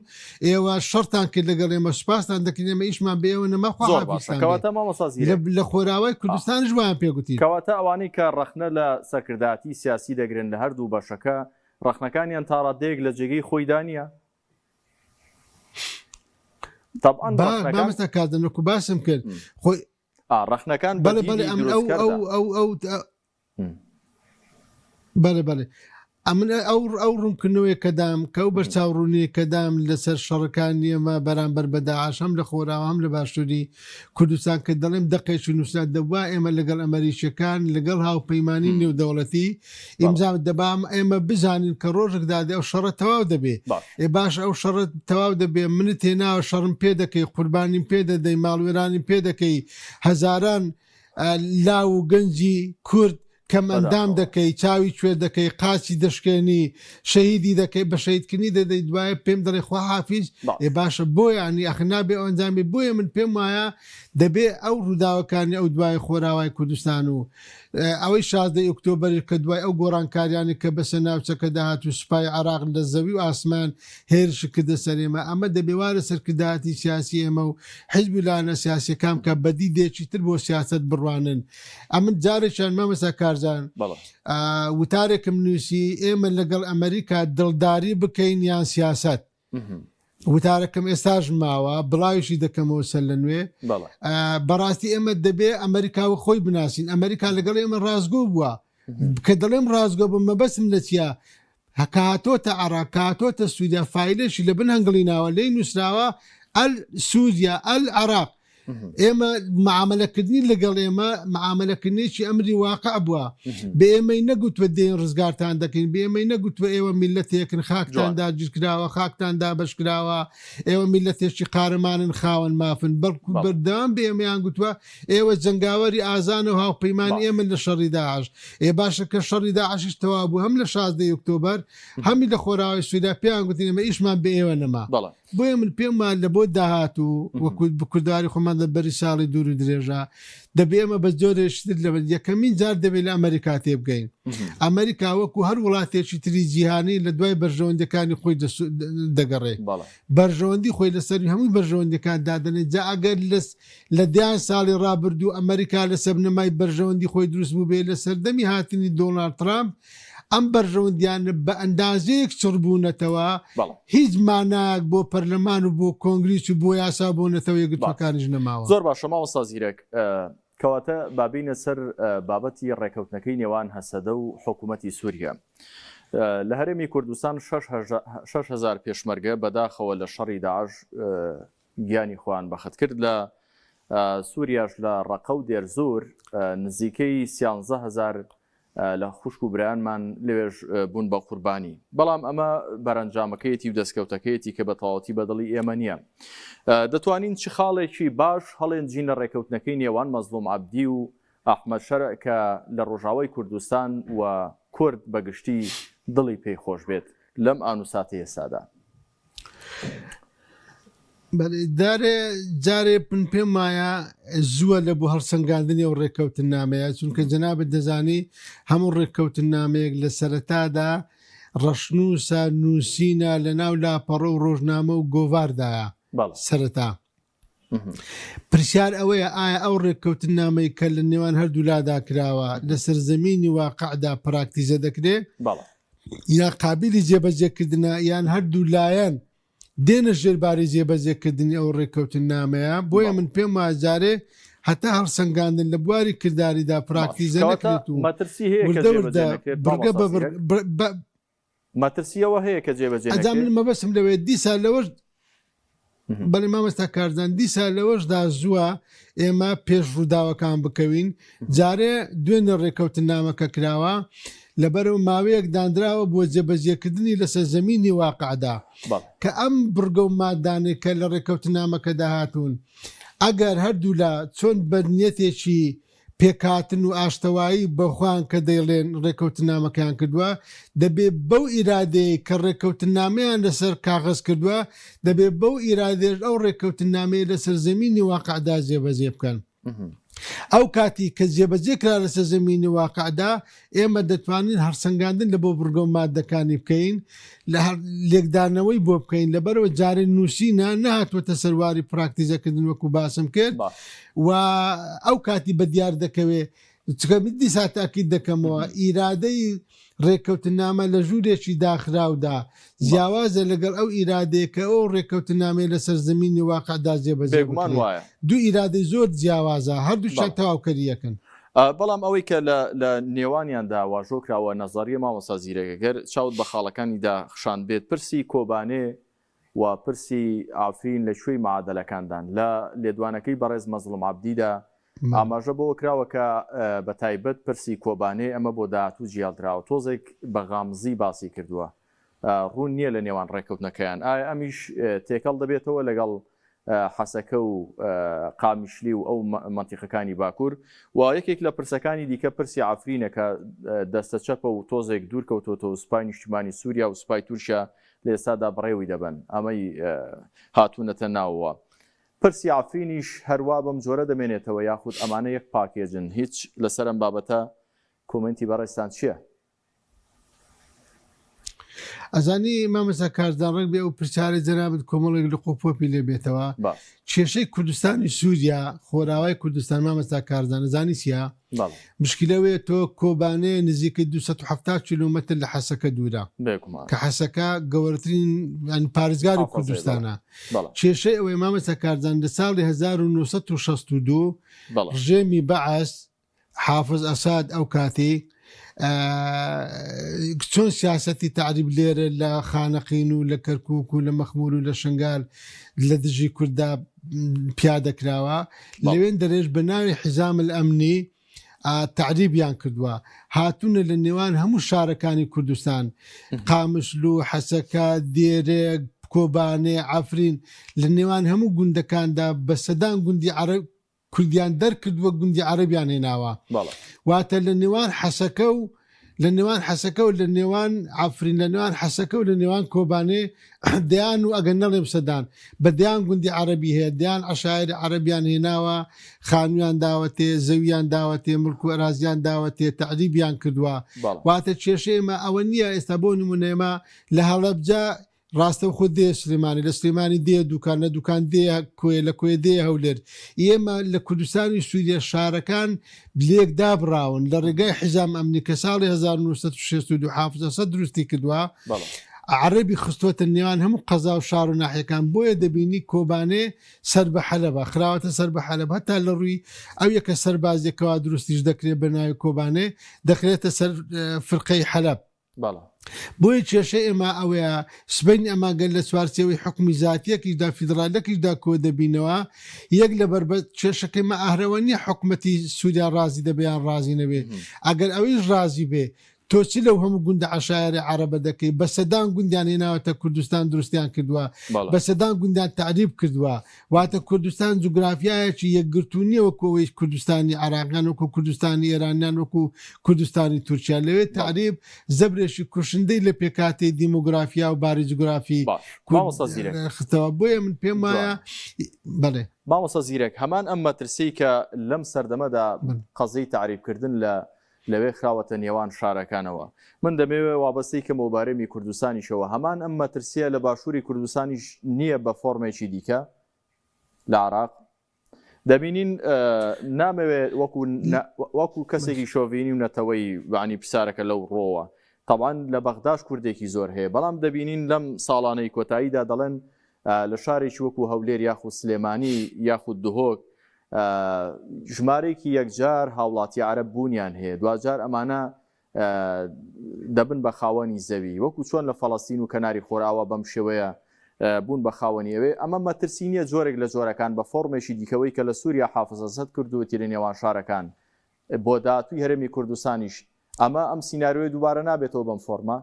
Speaker 2: ئێوە شەڕتان کرد لەگەڵ ئێمە سوپاستان دەکەین ئێمە ئیشمان بە ئێوە نەما خوا
Speaker 1: زۆر باشە
Speaker 2: حافیزتان بێ
Speaker 1: کەواتە مامۆستا زیرەک
Speaker 2: لە خۆراوای کوردستانیش وایان پێ گوتین.
Speaker 1: کەواتە ئەوانەی کە ڕەخنە لە سەرکردایەتی سیاسی دەگرن لە هەردوو بەشەکە ڕەخنەکانیان تا ڕادەیەک لە جێگەی خۆیدا نییە؟ تەبعەن
Speaker 2: با
Speaker 1: ڕەخنەکان
Speaker 2: مامۆستا کازم وەکو باسم کرد خۆی
Speaker 1: ئا ڕەخنەکان بە
Speaker 2: بەڵێ بەڵێ
Speaker 1: دیدی
Speaker 2: ئەمن ئەو ئەو
Speaker 1: دروستکەردا
Speaker 2: ئەو ئەو بەڵێ بەڵێ ئەمن ئەو ئەو ڕوونکردنەوەی کە دام کە ئەو بەرچاو ڕوونیە کە دام لەسەر شەڕەکانی ئێمە بەرامبەر بە داعش هەم لە خۆراوە هەم لە باشووری کوردستان کە دەڵێم دەقێکی نووسرا دەبوا ئێمە لەگەڵ ئەمەریکیەکان لەگەڵ هاوپەیمانی نێودەوڵەتی ئیمزا دەبام ئێمە بزانین کە ڕۆژێک دادێ ئەو شەڕە تەواو دەبێ ئێ باش ئەو شەڕە تەواو دەبێ منت هێناوە شەڕم پێ دەکەی قوربانیم پێ دەدەی ماڵوێرانیم پێ دەکەی هەزاران لاو و گەنجی کورد کەم ئەندام دەکەی چاوی کوێر دەکەی قاچی دەشکێنی شەهیدی دەکەی بە شەهیدکردنی دەدەی دوایە پێم دەڵێ خوا حافیز ئێ باشە بۆ یانی ئەخ نابێ ئەو ئەنجام بێ بۆیە من پێم وایە دەبێ ئەو ڕووداوەکانی ئەو دوای خۆراوای کوردستان و ئەوەی شازدەی ئۆکتۆبەر کە دوای ئەو گۆڕانکاریانی کە بەسە ناوچەکە داهات و سوپای عێراق لە زەوی و ئاسمان هێرشی کردە سەر ئێمە، ئەمە دەبێ وا لە سەرکردایەتی سیاسی ئێمە و حیزب و لایەنە سیاسیەکان بکا بە دیدێکی تر بۆ سیاسەت بڕوانن. ئەمن جارێکیان مامۆستا کارزان وتارێکم نووسی ئێمە لەگەڵ ئەمریکا دڵداری بکەین یان سیاسەت؟ وتارەکەم ئێستاش ماوە بڵاویشی دەکەمەوە سەر لە نوێ. بەڕاستی ئێمە دەبێ ئەمریکا و خۆی بناسین. ئەمریکا لەگەڵ ئێمە ڕاستگۆ بووە. کە دەڵێم ڕاستگۆ بم مەبەستم لە چیە کە هاتۆتە عێراق کە هاتۆتە سووریا فایلێکی لە بن هەنگڵی ناوە لێی نووسراوە ئەل سووریا ئەل عێراق ئێمە معاملەکردنی لەگەڵ ئێمە معاملەکردنێکی ئەمری واقع بووە بە ئێمەی نەگوتوە دێن ڕزگارتان دەکەین بە ئێمەی نەگوتوە ئێوە میلەتێکن خاکتان داگیرکراوە خاکتان دابەشکراوە ئێوە میلەتێکی قارەمانن خاوەن مافن بەڵکو بەردەوام بە ئێمەیان گوتوە ئێوە جەنگاوەری ئازان و هاوپەیمانی ئێمەن لە شەڕی داعش. ئێ باشە کە شەڕی داعشیش تەواو بوو هەم لە 16 ی ئۆکتۆبەر هەمی لە خۆراوای سووریا پێیان گوتین ئێمە ئیشمان بە ئێوە نەما. بۆیە من پێم وایە لە بۆ داهاتوو وەکو کوردەواری خۆمان لە بەری ساڵی دوور و درێژە دەبێ ئێمە بە جۆرێکی تر لە یەکەمین جار دەبێ لە ئەمەریکا تێبگەین. ئەمەریکا وەکو هەر وڵاتێکی تری جیهانی لە دوای بەرژەوەندیەکانی خۆی دەگەڕێ. بەرژەوەندی خۆی لەسەروی هەمووی بەرژەوەندیەکان دادەنێت جا ئەگەر لە دەیان ساڵی ڕابردوو ئەمریکا لەسەر بنەمای بەرژەوەندی خۆی دروست بووبێ لە سەردەمی هاتنی دۆناڵد ترامپ ئەم بەرژەوەندیانە بە ئەندازەیەک چڕ بوونەتەوە هیچ مانایەک بۆ پەرلەمان و بۆ کۆنگریس و بۆ یاسا و بۆ نەتەوە یەکگرتووەکانیش نەماوە.
Speaker 1: زۆر باشە مامۆستا زیرەک کەواتە با بێینە سەر بابەتی ڕێکەوتنەکەی نێوان هەسەدە و حکوومەتی سووریا. لە هەرێمی کوردستان 6000 پێشمەرگە بەداخەوە لە شەڕی داعش گیانی خۆیان بەخت کرد لە سووریاش لە ڕەقە و دێرزور نزیکەی 13هزار لە خوشک و برایانمان لەوێش بوون بە قوربانی بەڵام ئەمە بەرەنجامەکەیەتی و دەستکەوتەکەیەتی کە بە تەواوەتی بەدڵی ئێمە نییە دەتوانین چ خاڵێکی باش هەڵێنجین لە ڕێکەوتنەکەی نێوان مەزلوم عەبدی و ئەحمەد شەرع کە لە ڕۆژاوای کوردستان و کورد بەگشتی دڵی پێی خۆش بێت لەم ئان و ساتەی ئێستادا؟
Speaker 2: دارێ جارێ من پێم وایە زووە لە بۆ هەڵسەنگاندنی ئەو ڕێککەوتننامەیە چونکە جەنابت دەزانی هەموو ڕێککەوتننامەیەک لە سەرەتادا ڕەشنووسە نووسینە لە ناو لاپەڕە و ڕۆژنامە و گۆڤاردایە سەرەتا پرسیار ئەوەیە ئایا ئەو ڕێککەوتننامەی کە لە نێوان هەردوولادا کراوە لە سەرزەمینی واقعدا پراکتیزە دەکرێت یا قابلی جێبەجێکردنە یان هەردوو لایەن دێنە ژێر باری جێبەجێکردنی ئەو ڕێککەوتننامەیە بۆیە من پێم وایە جارێ هەتا هەڵسەنگاندن لە بواری کرداریدا پراکتیزە نەکرێت و
Speaker 1: مەترسی هەیە کە
Speaker 2: وردە وردە
Speaker 1: جێبەجێ نەکرێت
Speaker 2: بڕگە
Speaker 1: مامۆستا
Speaker 2: بە
Speaker 1: زیرەک؟
Speaker 2: بە
Speaker 1: مەترسی ئەوە هەیە کە جێبەجێ
Speaker 2: ئەجا من
Speaker 1: نەکرێت؟
Speaker 2: مەبەستم لەوەیە دیسان لەوەش بەڵێ مامۆستا کارزان دیسان لەوەشدا زووە ئێمە پێش ڕووداوەکان بکەوین جارێ دوێنێ ڕێکەوتننامەکە کراوە لەبەرەوە ماوەیەک دانراوە بۆ جێبەجێکردنی لەسەر زەمینی واقعدا کە ئەم بڕگە و مادانێک کە لە ڕێکەوتننامەکەدا هاتوون ئەگەر هەردوولا چۆن بە نیەتێکی پێکهاتن و ئاشتەوایی بە خۆیان کە دەیڵێن ڕێکەوتننامەکەیان کردووە، دەبێ بەو ئیرادەیەی کە ڕێکەوتننامەیان لەسەر کاغەز کردووە، دەبێ بەو ئیرادەیەش ئەو ڕێکەوتننامەیە لەسەر زەمینی واقعدا جێبەجێ بکەن. ئەو کاتی کە جێبەجێ کرا لەسەر زەمینی واقعدا، ئێمە دەتوانین هەڵسەنگاندن لە بۆ بڕگە و ماددەکانی بکەین، لە لێکدانەوەی بۆ بکەین، لەبەرئەوە جارێ نووسینە نەهاتووەتە سەر واری پراکتیزەکردن وەکو باسم کرد و ئەو کاتی بە دیار دەکەوێ چونکە من دیسان تاکید دەکەمەوە ئیرادەی ڕێککەوتننامە لە ژوورێکی داخراودا جیاوازە لەگەڵ ئەو ئیرادەیە کە ئەو ڕێککەوتننامەیە لەسەر زەمینی واقعدا جێبەجێ
Speaker 1: بێگومان
Speaker 2: بکرێ.
Speaker 1: وایە.
Speaker 2: دوو ئیرادەی زۆر جیاوازە، هەردووکیان تەواوکەری یەکن.
Speaker 1: بەڵام ئەوەی کە لە لە نێوانیاندا واژۆ کراوە نەزەریە مامۆستا زیرەک گەر چاوت بە خاڵەکانیدا خشاندبێت پرسی کۆبانێ و پرسی عەفرین لە کوێی معادەلەکاندان؟ لە لێدوانەکەی بەڕێز مەزڵوم عەبدیدا ئاماژە بەوە کراوە کە بە تایبەت پرسی کۆبانێ ئەمە بۆ داهاتوو جیاڵدراوە تۆزێک بە غامزی باسی کردووە ڕوون نییە لە نێوان ڕێککەوتنەکەیان ئایا ئەمیش تێکەڵ دەبێتەوە لەگەڵ حەسەکە و قامیشلی و ئەو مەنتیقەکانی باکوور و یەکێک لە پرسەکانی دیکە پرسی عەفرینە کە دەستە چەپە و تۆزێک دوور کەوتۆتەوە سوپای نیشتیمانی سووریا و سوپای تورکیا لە ئێستادا بەڕێوەی دەبەن ئەمەی هاتوونەتە ناوەوە پرسی عەفرینیش هەروا بەم جۆرە دەمێنێتەوە یاخود ئەمانە یەک پاکێجن هیچ لەسەر ئەم بابەتە کۆمێنتی بەڕێزتان چییە؟
Speaker 2: ئەزانی مامۆستا کارزان ڕێک بێ ئەو پرسیارەی جەنابت کۆمەڵێک لق و پۆپی لێ بێتەوە
Speaker 1: باش.
Speaker 2: کێشەی کوردستانی سووریا خۆراوای کوردستان مامۆستا کارزان ئەزانی چییە
Speaker 1: بەڵێ.
Speaker 2: مشکلە وەیە تۆ کۆبانێ نزیکەی 270 کیلۆمەتر لە حەسەکە دوورە
Speaker 1: بێگومان.
Speaker 2: کە حەسەکە گەورەترین یانی پارێزگاری
Speaker 1: حافەزەیە، بەڵێ.
Speaker 2: کوردستانە
Speaker 1: بەڵێ.
Speaker 2: کێشەی ئەوەیە مامۆستا کارزان لە ساڵی 1962
Speaker 1: بەڵێ.
Speaker 2: ڕژێمی بەعس حافز ئەساد ئەو کاتی. چۆن سیاسەتی تەعریب لێرە لە خانەقین و لە کەرکوک و لە مەخمور و لە شنگال لە دژی کورددا پیادە کراوە لەوێن دەرێش بە ناوی حیزام الئەمنی تەعریبیان کردووە هاتوونە لە نێوان هەموو شارەکانی کوردستان قامشلو حەسەکە دێرێک کۆبانێ عەفرین لە نێوان هەموو گوندەکاندا بە سەدان گوندی عەرەب کوردیان دەرکردووە گوندی عەرەبیان هێناوە واتە لە نێوان حەسەکە و لە نێوان حەسەکە و لە نێوان عەفرین لە نێوان حەسەکە و لە نێوان کۆبانێ دەیان و ئەگەر نەڵێم سەدان بە دەیان گوندی عەرەبی هەیە دەیان عەشایری عەرەبیان هێناوە خانویان داوەتێ زەویان داوەتێ مڵک و ئەرازیان داوەتێ تەعریبیان کردووە واتە کێشەی ئێمە ئەوە نییە ئێستا بۆ نمونە ئێمە لە هەڵەبجە ڕاستەوخۆ دێیە سلێمانی، لە سلێمانی دێیە دوکان، لە دوکان دێیە کۆیە، لە کۆیە دێیە هەولێر. ئێمە لە کوردستانی سوریە شارەکان لێک دابڕاون، لە ڕێگای حیزام ئەمنی کە ساڵی 1962 حافز ئەسەد دروستی کردوە، عەرەبی خستوەتە نێوان هەموو قەزا و شار و ناحیەکان، بۆیە دەبینی کۆبانێ سەر بە حەلەبە، خراوەتە سەر بە حەلەب، هەتا لە ڕووی ئەو یەکە سەربازیەکەوە دروستیش دەکرێت بە ناوی کۆبانێ، دەخرێتە سەر فرقەی حەلەب.
Speaker 1: بەڵێ.
Speaker 2: بۆیە کێشەی ئێمە ئەوەیە سبەینی ئەمە گەر لە چوارچێوەی حوکمی زاتیەکیشدا فیدڕالەکیشدا کۆ دەبینەوە یەک لە بەربەست کێشەکەی مە ئەهرەوە نیە حکومەتی سوریا ڕازی دەبێ یان ڕازی نەبێ ئەگەر ئەویش ڕازی بێ تۆ چ لەو هەموو گوندە عەشایەری عەرەبە دەکەی بە سەدان گوندیان هێناوەتە کوردستان دروستیان کردووە بە سەدان گوندیان تەعریب کردووە واتە کوردستان جوگرافیایەکی یەکگرتوو نییە وەکو ئەوەی کوردستانی عێراق یان وەکو کوردستانی ئێران یان وەکو کوردستانی تورکیا لەوێ تەعریب زەبرێکی کوشندەی لە پێکهاتەی دیمۆگرافیا و باری جوگرافی
Speaker 1: باش مامۆستا زیرەک
Speaker 2: خستەوە بۆیە من پێم وایە
Speaker 1: جوان.
Speaker 2: بەڵێ.
Speaker 1: مامۆستا زیرەک هەمان ئەم مەترسیەی کە لەم سەردەمەدا قەزیەی تەعریبکردن لە لەوێ خراوەتە نێوان شارەکانەوە. من دەمەوێ وابەستەی کەمەوە بە هەرێمی کوردستانیشەوە، هەمان ئەم مەترسییە لە باشووری کوردستانیش نییە بە فۆرمێکی دیکە لە عێراق؟ دەبینین نامەوێ وەکو وەکو کەسێکی شۆڤینی و نەتەوەی بەعنی پرسیارەکە لەو ڕۆوە تەبعەن لە بەغداش کوردێکی زۆر هەیە بەڵام دەبینین لەم ساڵانەی کۆتاییدا دەڵێن لە شارێکی وەکو هەولێر یاخود سلێمانی یاخود دهۆک ژمارەیەکی یەکجار هاوڵاتی عەرەب بوونیان هەیە، دواجار ئەمانە دەبن بە خاوەنی زەوی، وەکو چۆن لە فەڵەستین و کەناری خۆرئاوا بەم شێوەیە بوون بە خاوەنی ئەوێ، ئەمە مەترسی نییە جۆرێک لە جۆرەکان بە فۆرمێکی دیکەوەی کە لە سووریا حافز ئەسەد کردوویەتی لە نێوان شارەکان بۆ داهاتووی هەرێمی کوردستانیش ئەمە ئەم سیناریۆیە دووبارە نابێتەوە بەم فۆرمە؟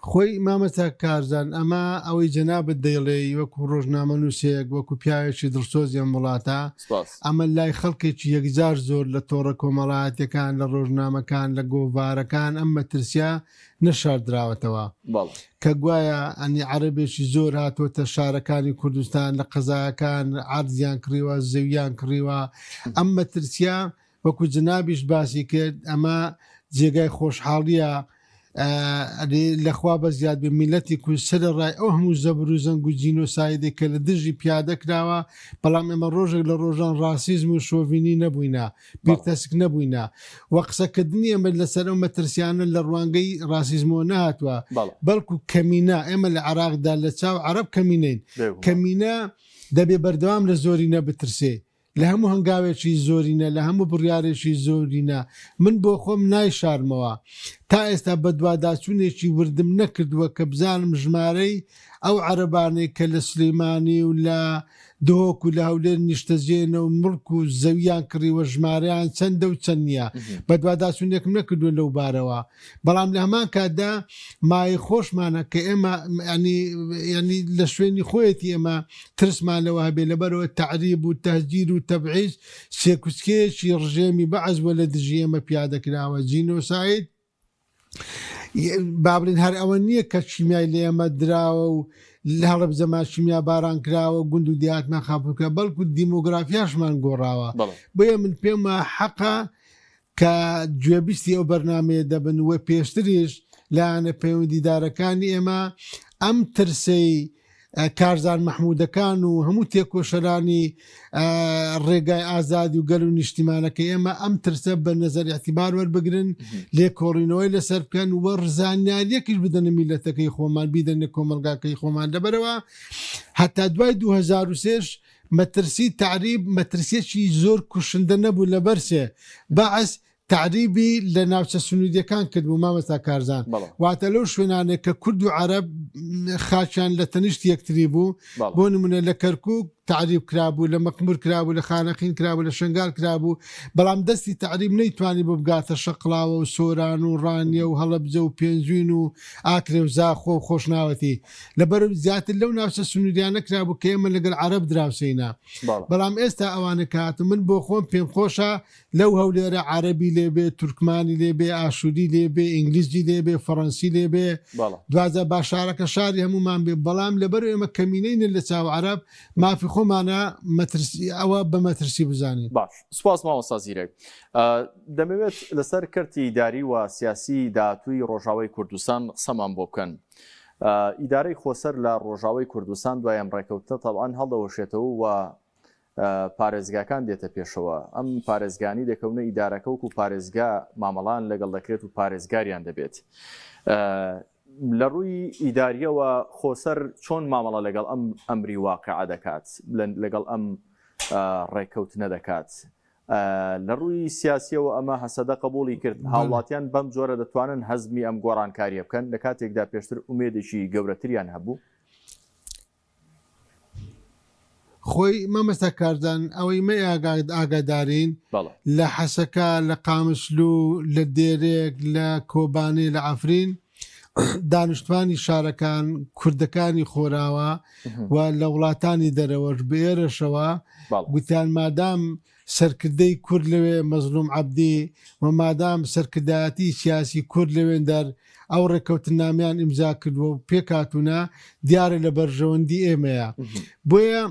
Speaker 2: خۆی مامەستا کارزان ئەمە ئەوەی جەنابت دەیڵێی وەکو ڕۆژنامەنووسێک وەکو پیاوێکی دڵسۆزی ئەم وڵاتە
Speaker 1: سپاس.
Speaker 2: ئەمە لای خەڵکێکی یەکجار زۆر لە تۆڕە کۆمەڵایەتیەکان لە ڕۆژنامەکان لە گۆڤارەکان ئەم مەترسیە نەشاردراوەتەوە
Speaker 1: بەڵێ.
Speaker 2: کە گوایە ئەنی عەرەبێکی زۆر هاتووەتە شارەکانی کوردستان لە قەزایەکان عەرزیان کڕیوە زەویان کڕیوە ئەم مەترسیە وەکو جەنابیشت باسی کرد ئەمە جێگای خۆشحاڵیە ئەرێ لەخوا بەزیاد بێ میلەتی کورد سەرەڕای ئەو هەموو زەبر و زەنگ و جینۆسایدێک کە لە دژی پیادە کراوە بەڵام ئێمە ڕۆژێک لە ڕۆژان ڕاسیزم و شۆڤینی نەبووینە بیرتەسک نەبووینە و قسەکردنی ئێمە لەسەر ئەو مەترسیانە لە ڕوانگەی ڕاسیزمەوە نەهاتووە بەڵکو کەمینە ئێمە لە عێراقدا لە چاو عەرەب کەمینەین کەمینە دەبێ بەردەوام لە زۆرینە بترسێ لە هەموو هەنگاوێکی زۆرینە، لە هەموو بڕیارێکی زۆرینە، من بۆ خۆم نایشارمەوە، تا ئێستا بەدواداچوونێکی وردم نەکردووە کە بزانم ژمارەی ئەو عەرەبانەی کە لە سلیمانی و لە دهۆک و لە هەولێر نیشتەجێنە و موڵک و زەوییان کڕیوە ژمارەیان چەندە و چەند نییە، بەدواداچوونێکم نەکردووە لەو بارەوە. بەڵام لە هەمان کاتدا مایەی خۆشمانە کە ئێمە ینی ینی لە شوێنی خۆیەتی ئێمە ترسمان لەوە هەبێ لەبەرەوە تەعریب و تەهجیر و تەبعیز سێکوچکەیەکی ڕژێمی بەعس بووە لە دژی ئێمە پیادە کراوە جینۆساید با بڵێین هەر ئەوە نییە کە کیمیای لە ئێمە دراوە و لە هەڵەبجەمان کیمیا باران کراوە گوند و دیهاتمان خاپوور کرا بەڵکو دیمۆگرافیاشمان گۆڕاوە بۆیە من پێم وایە حەقە کە گوێبیستی ئەو بەرنامەیە دەبن و پێشتریش لایەنە پەیوەندیدارەکانی ئێمە ئەم ترسەی کارزان مەحمودەکان و هەموو تێکۆشەرانی ڕێگای ئازادی و گەل و نیشتیمانەکە ئێمە ئەم ترسە بە نەزەر ئیعتیبار وەربگرن لێکۆڵینەوەی لەسەر بکەن و زانیاریەکیش بدەنە میلەتەکەی خۆمان بیدەنە کۆمەڵگاکەی خۆمان لەبەرەوە هەتا دوای 2023 مەترسی تەعریب مەترسیەکی زۆر کوشندە نەبوو لەبەر سێ بەعس تەعریبی لە ناوچە سنووریەکان کردبوو مامۆستا کارزان
Speaker 1: بەڵێ.
Speaker 2: واتە لەو شوێنانەی کە کورد و عەرەب خاکیان لە تەنیشت یەکتری بوو
Speaker 1: بەڵێ.
Speaker 2: بۆ نمونە لە کەرکوک تەعریب کرابوو لە مەخمور کرابوو لە خانەقین کرابوو لە شنگال کرابوو بەڵام دەستی تەعریب نەیتوانی بگاتە شەقڵاوە و سۆران و ڕانیە و هەڵەبجە و پێنجوین و ئاکرێ و زاخۆ و خۆشناوەتی لەبەر زیاتر لەو ناوچە سنووریانە کرابوو کە ئێمە لەگەڵ عەرەب دراوسێینە
Speaker 1: بەڵێ.
Speaker 2: بەڵام ئێستا ئەوانە کە هاتن من بۆ خۆم پێم خۆشە لەو هەولێرە عەرەبی لێ بێ، تورکمانی لێ بێ، ئاشووری لێ بێ، ئینگلیزی لێ بێ، فەڕەنسی لێ بێ، دواجار با شارەکە شاری هەموومان بێ، بەڵام لەبەر ئێمە کەمینەینە لە چاو عەرەب، مافی خۆمانە مەترسی ئەوە بە مەترسی بزانین.
Speaker 1: باش سوپاس مامۆستا زیرەک. دەمەوێت لەسەر کەرتی ئیداری و سیاسی داهاتووی ڕۆژاوای کوردستان قسەمان بۆ بکەن. ئیدارەی خۆسەر لە ڕۆژاوای کوردستان دوای ئەم ڕێکەوتنە تەبعەن هەڵدەوەشێتەوە و پارێزگاکان دێتە پێشەوە، ئەم پارێزگانی دەکەونە ئیدارەکە وەکو پارێزگا مامەڵان لەگەڵ دەکرێت و پارێزگاریان دەبێت. لە ڕووی ئیداریەوە خۆسەر چۆن مامەڵە لەگەڵ ئەم ئەمری واقعە دەکات لەگەڵ ئەم ڕێککەوتنە دەکات لە ڕووی سیاسیەوە ئەمە هەسەدە قبوڵی کرد هاوڵاتیان بەم جۆرە دەتوانن هەزمی ئەم گۆڕانکاریە بکەن لە کاتێکدا پێشتر ئومێدێکی گەورەتریان هەبوو؟
Speaker 2: خۆی مامۆستا کارزان ئەوەی مە ئاگادارین لە حەسەکە لە قامشلو لە دێرێک لە کۆبانێ لە عەفرین دانیشتوانی شارەکان کوردەکانی خۆراوە و لە وڵاتانی دەرەوەش بێرەشەوە گوتیان مادام سەرکردەی کورد لەوێ مەزلوم عەبدی و مادام سەرکردایەتی سیاسی کورد لەوێندەر ئەو ڕێککەوتننامەیان ئیمزا کردووە و پێکهاتوونە، دیارە لە بەرژەوەندی ئێمەیە. بۆیە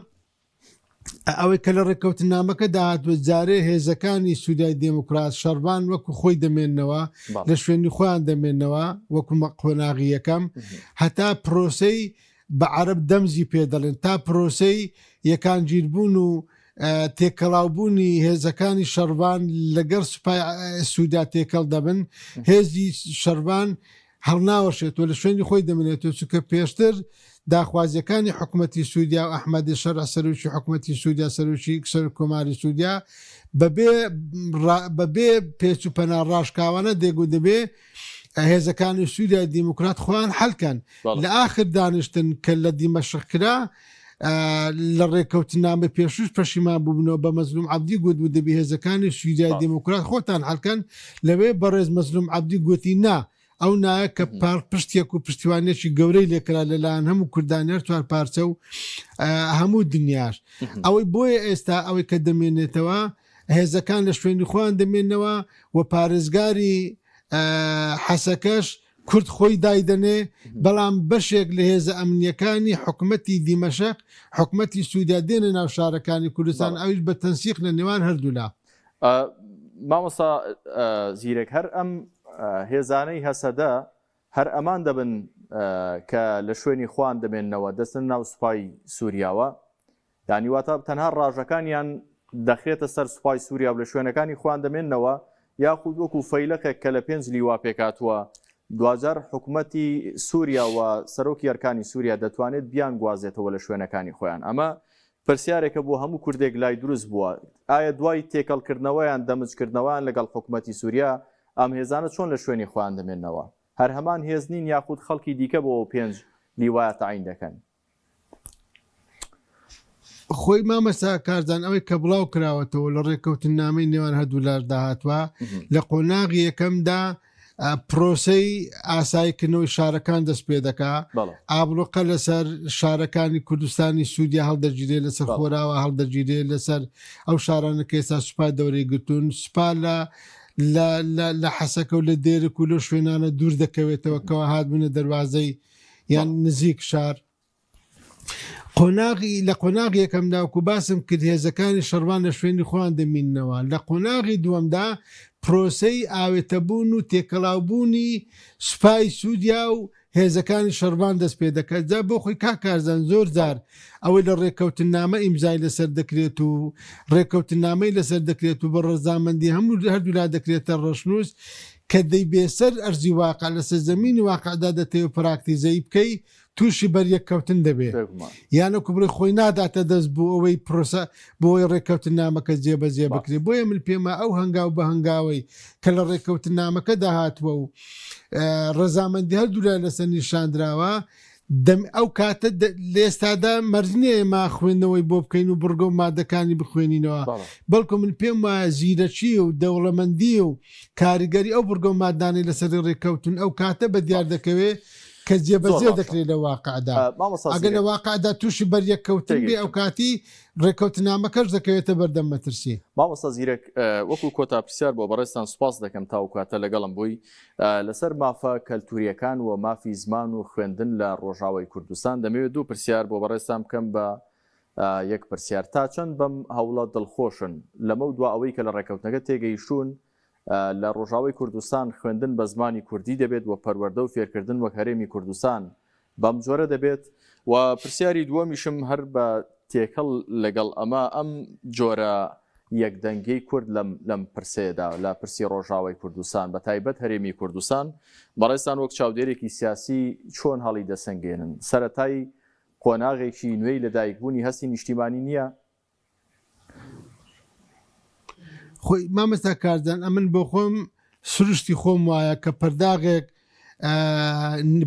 Speaker 2: ئەوەی کە لە ڕێککەوتننامەکەدا هاتووە جارێ هێزەکانی سووریای دێموکرات شەڕڤان وەکو خۆی دەمێننەوە، لە شوێنی خۆیان دەمێننەوە وەکو قۆناغی یەکەم هەتا پرۆسەی بە عەرەب دەمزی پێ دەڵێن، تا پرۆسەی یەکانگیربوون و تێکەڵاوبوونی هێزەکانی شەڕڤان لەگەڵ سوپای سووریا تێکەڵ دەبن، هێزی شەڕڤان هەڵناوەشێتەوە لە شوێنی خۆی دەمێنێتەوە، چونکە پێشتر داخوازییەکانی حکومەتی سووریا و ئەحمەدی شەرع سەرۆکی حکومەتی سووریا سەرۆکی سەرۆک کۆماری سووریا بەبێ بەبێ پێچ و پەنا ڕاشکاوانە دێگو دەبێ هێزەکانی سووریای دیموکرات خۆیان حەلکەن لە ئاخر دانیشتن کە لە دیمەشق کرا لە ڕێککەوتنامە پێشوش پەشیمان بووبنەوە بە مەزلوم عەبدی گوت و دەبی هێزەکانی سووریای دیموکرات خۆتان حەلکەن لەوێ بەڕێز مەزلوم عەبدی گوتی نا ئەو نایە کە پار پشتێک و پشتیوانێکی گەورەی لێکرا لەلایەن هەموو کوردانی هەر چوار پارچە و هەموو دنیاش ئەوەی بۆیە ئێستا ئەوەی کە دەمێنێتەوە هێزەکان لە شوێنی خۆیان دەمێنەوە و پارێزگاری حەسەکەش کورد خۆی دایدەنێ، بەڵام بەشێک لە هێزە ئەمنییەکانی حکومەتی دیمەشق، حکومەتی سووریا دێنە ناو شارەکانی کوردستان، ئەویش بە تەنسیق لە نێوان هەردوولا.
Speaker 1: مامۆستا زیرەک، هەر ئەم هێزانەی هەسەدە هەر ئەمان دەبن کە لە شوێنی خۆیان دەمێننەوە، دەچنە ناو سوپای سووریاوە؟ یانی واتە تەنها ڕاژەکانیان دەخرێتە سەر سوپای سووریا و لە شوێنەکانی خۆیان دەمێننەوە یاخود وەکو فەیلەقێک کە لە پێنج لیوا پێکهاتووە دواجار حکومەتی سووریا و سەرۆکی ئەرکانی سووریا دەتوانێت بیانگوازێتەوە لە شوێنەکانی خۆیان ئەمە پرسیارێکە بۆ هەموو کوردێک لای دروست بووە ئایا دوای تێکەڵکردنەوەیان دەمجکردنەوەیان لەگەڵ حکومەتی سووریا ئەم هێزانە چۆن لە شوێنی خۆیان دەمێننەوە هەر هەمان هێز نین یاخود خەڵکی دیکە بۆ ئەو پێنج لیوایە تەعین دەکەن؟
Speaker 2: خۆی مامەسا کارزان ئەوەی کە بڵاو کراوەتەوە لە ڕێککەوتننامەی نێوان هەردوو لاشدا هاتووە لە قۆناغی یەکەمدا پرۆسەی ئاساییکردنەوەی شارەکان دەست پێ دەکا ئابڵوقە لەسەر شارەکانی کوردستانی سوودیا هەڵدەگیرێ لەسەر خۆراوە هەڵدەگیرێ لەسەر ئەو شارانە کە ئێستا سوپا دەورەی گرتوون سوپا لە لە حەسەکە و لە دێرک و لەو شوێنانە دوور دەکەوێتەوە کەەوە هاتبوونە دەواازەی یان نزیک شار قۆناغی لە قۆناغی یەکەمدا وەکو باسم کرد هێزەکانی شەڕڤان لە شوێنی خۆیان دەمیننەوە لە قۆناغی دووەمدا پرۆسەی ئاوێتەبوون و تێکەڵاوبوونی سوپای سووریا و هێزەکانی شەڕڤان دەست پێ دەکات جا بۆ خۆی کاک کارزان زۆر جار ئەوەی لە ڕێککەوتننامە ئیمزای لەسەر دەکرێت و ڕێککەوتننامەی لەسەر دەکرێت و بە ڕەزامەندی هەموو هەردوولا دەکرێتە ڕەشنووس. کە دەیبێ سەر ئەرزی واقع لەسەر زەمینی واقعدا دەتەوێ پراکتیزەی بکەی تووشی بەریەککەوتن دەبێ
Speaker 1: بێگومان.
Speaker 2: یان وەکو بڵێی خۆی ناداتە دەست بۆ ئەوەی پرۆسە بۆ ئەوەی ڕێککەوتننامەکە جێبەجێ
Speaker 1: باش.
Speaker 2: بکرێ بۆیە من پێم وایە ئەو هەنگاو بە هەنگاوەی کە لە ڕێککەوتننامەکەدا هاتووە و ڕەزامەندی هەردوولا لەسەر نیشاندراوە دەم ئەو کاتە لە ئێستادا مەرج نییە ئێمە خوێندنەوەی بۆ بکەین و بڕگە و مادەکانی بخوێنینەوە
Speaker 1: بەڵێ.
Speaker 2: بەڵکو من پێم وایە زیرەکی و دەوڵەمەندی و کاریگەری ئەو بڕگە و مادانەی لەسەری ڕێککەوتوون ئەو کاتە بە دیار
Speaker 1: باش.
Speaker 2: دەکەوێ کە
Speaker 1: زۆر
Speaker 2: جێبەجێ
Speaker 1: باشە.
Speaker 2: دەکرێت لە واقعدا.
Speaker 1: مامۆستا
Speaker 2: ئەگەر لە
Speaker 1: زیرەک.
Speaker 2: واقعدا تووشی بەریەککەوتن بێ
Speaker 1: تێگەیشتم.
Speaker 2: ئەوکاتی ڕێککەوتنامەکەش دەکەوێتە بەردەم مەترسی.
Speaker 1: مامۆستا زیرەک وەکو کۆتا پرسیار بۆ بەڕێزتان سوپاس دەکەم تا ئەو کاتە لەگەڵم بووی لەسەر مافە کەلتوریەکان و مافی زمان و خوێندن لە ڕۆژاوای کوردستان دەمەوێت دوو پرسیار بۆ بەڕێزتان بکەم بە یەک پرسیار تا چەند بەم هەوڵە دڵخۆشن لەمەو دوا ئەوەی کە لە ڕێکەوتنەکە تێگەیشتوون لە ڕۆژاوای کوردستان خوێندن بە زمانی کوردی دەبێت و پەروەردە و فێرکردن وەک هەرێمی کوردستان بەم جۆرە دەبێت و پرسیاری دووەمیشم هەر بە تێکەڵ لەگەڵ ئەمە ئەم جۆرە یەکدەنگیەی کورد لەم لەم پرسەیەدا لە پرسی ڕۆژاوای کوردستان بە تایبەت هەرێمی کوردستان بەڕێزتان وەک چاودێرێکی سیاسی چۆن هەڵی دەسەنگێنن سەرەتای قۆناغێکی نوێی لەدایکبوونی هەستی نیشتیمانی نییە؟
Speaker 2: خۆی مامەستا کارزان ئەمن بۆ خۆم سروشتی خۆم وایە کە پەرداغێک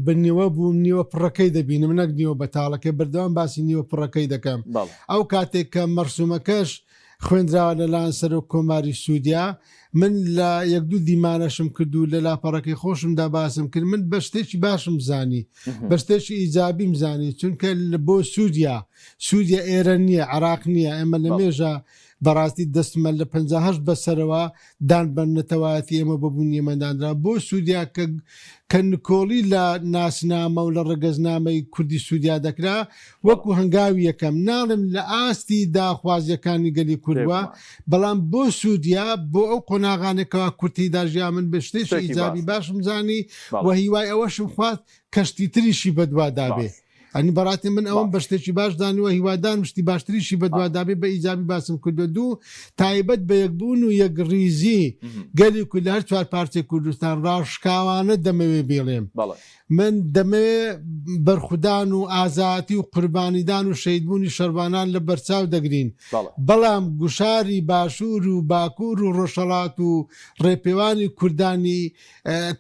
Speaker 2: بە نیوە بوو نیوە پڕەکەی دەبینم نەک نیوە بەتاڵەکەی بەردەوام باسی نیوە پڕەکەی دەکەم ئەو کاتێک کە مەرسومەکەش خوێندراوە لەلایەن سەرۆک کۆماری سوودیا من لە یەک دوو دیمانەشم کرد و لە لاپەڕەکەی خۆشمدا باسم کرد من بە شتێکی باشم زانی بە شتێکی ئیجابیم زانی چونکە بۆ سوودیا سووریا ئێرە نییە، عێراق نییە، ئێمە لە مێژە بەڕاستی دەستمان لە 58 بەسەرەوە دان بە نەتەوایەتی ئێمە بە بوونی ئێمە دانرا. بۆ سووریا کە کە نکۆڵی لە ناسنامە و لە ڕەگەزنامەی کوردی سووریا دەکرا وەکو هەنگاوی یەکەم، ناڵێم لە ئاستی داخوازییەکانی گەلی کورد بووە، بەڵام بۆ سووریا بۆ ئەو قۆناغانەی کەوا کورد تێیدا ژیا من بە شتێکی ئیجابی باشم زانی و هیوای ئەوەشم خواست کە شتی تریشی بەدوادا بێ. ئەنی بەڕاستی من ئەوەم بە شتێکی باش زانیوە هیوادارم شتی باشتریشی بەدوادابێ بە ئیجابی باسم کردوە دوو تایبەت بە یەکبوون و یەکڕیزی گەلی کورد لە هەر چوار پارچەی کوردستان ڕاشکاوانە دەمەوێ بیڵێم من دەمەوێ بەرخودان و ئازایەتی و قوربانیدان و شەهیدبوونی شەڕڤانان لە بەرچاو دەگرین بەڵام گوشاری باشوور و باکوور و ڕۆژهەڵات و ڕێپێوانی کوردانی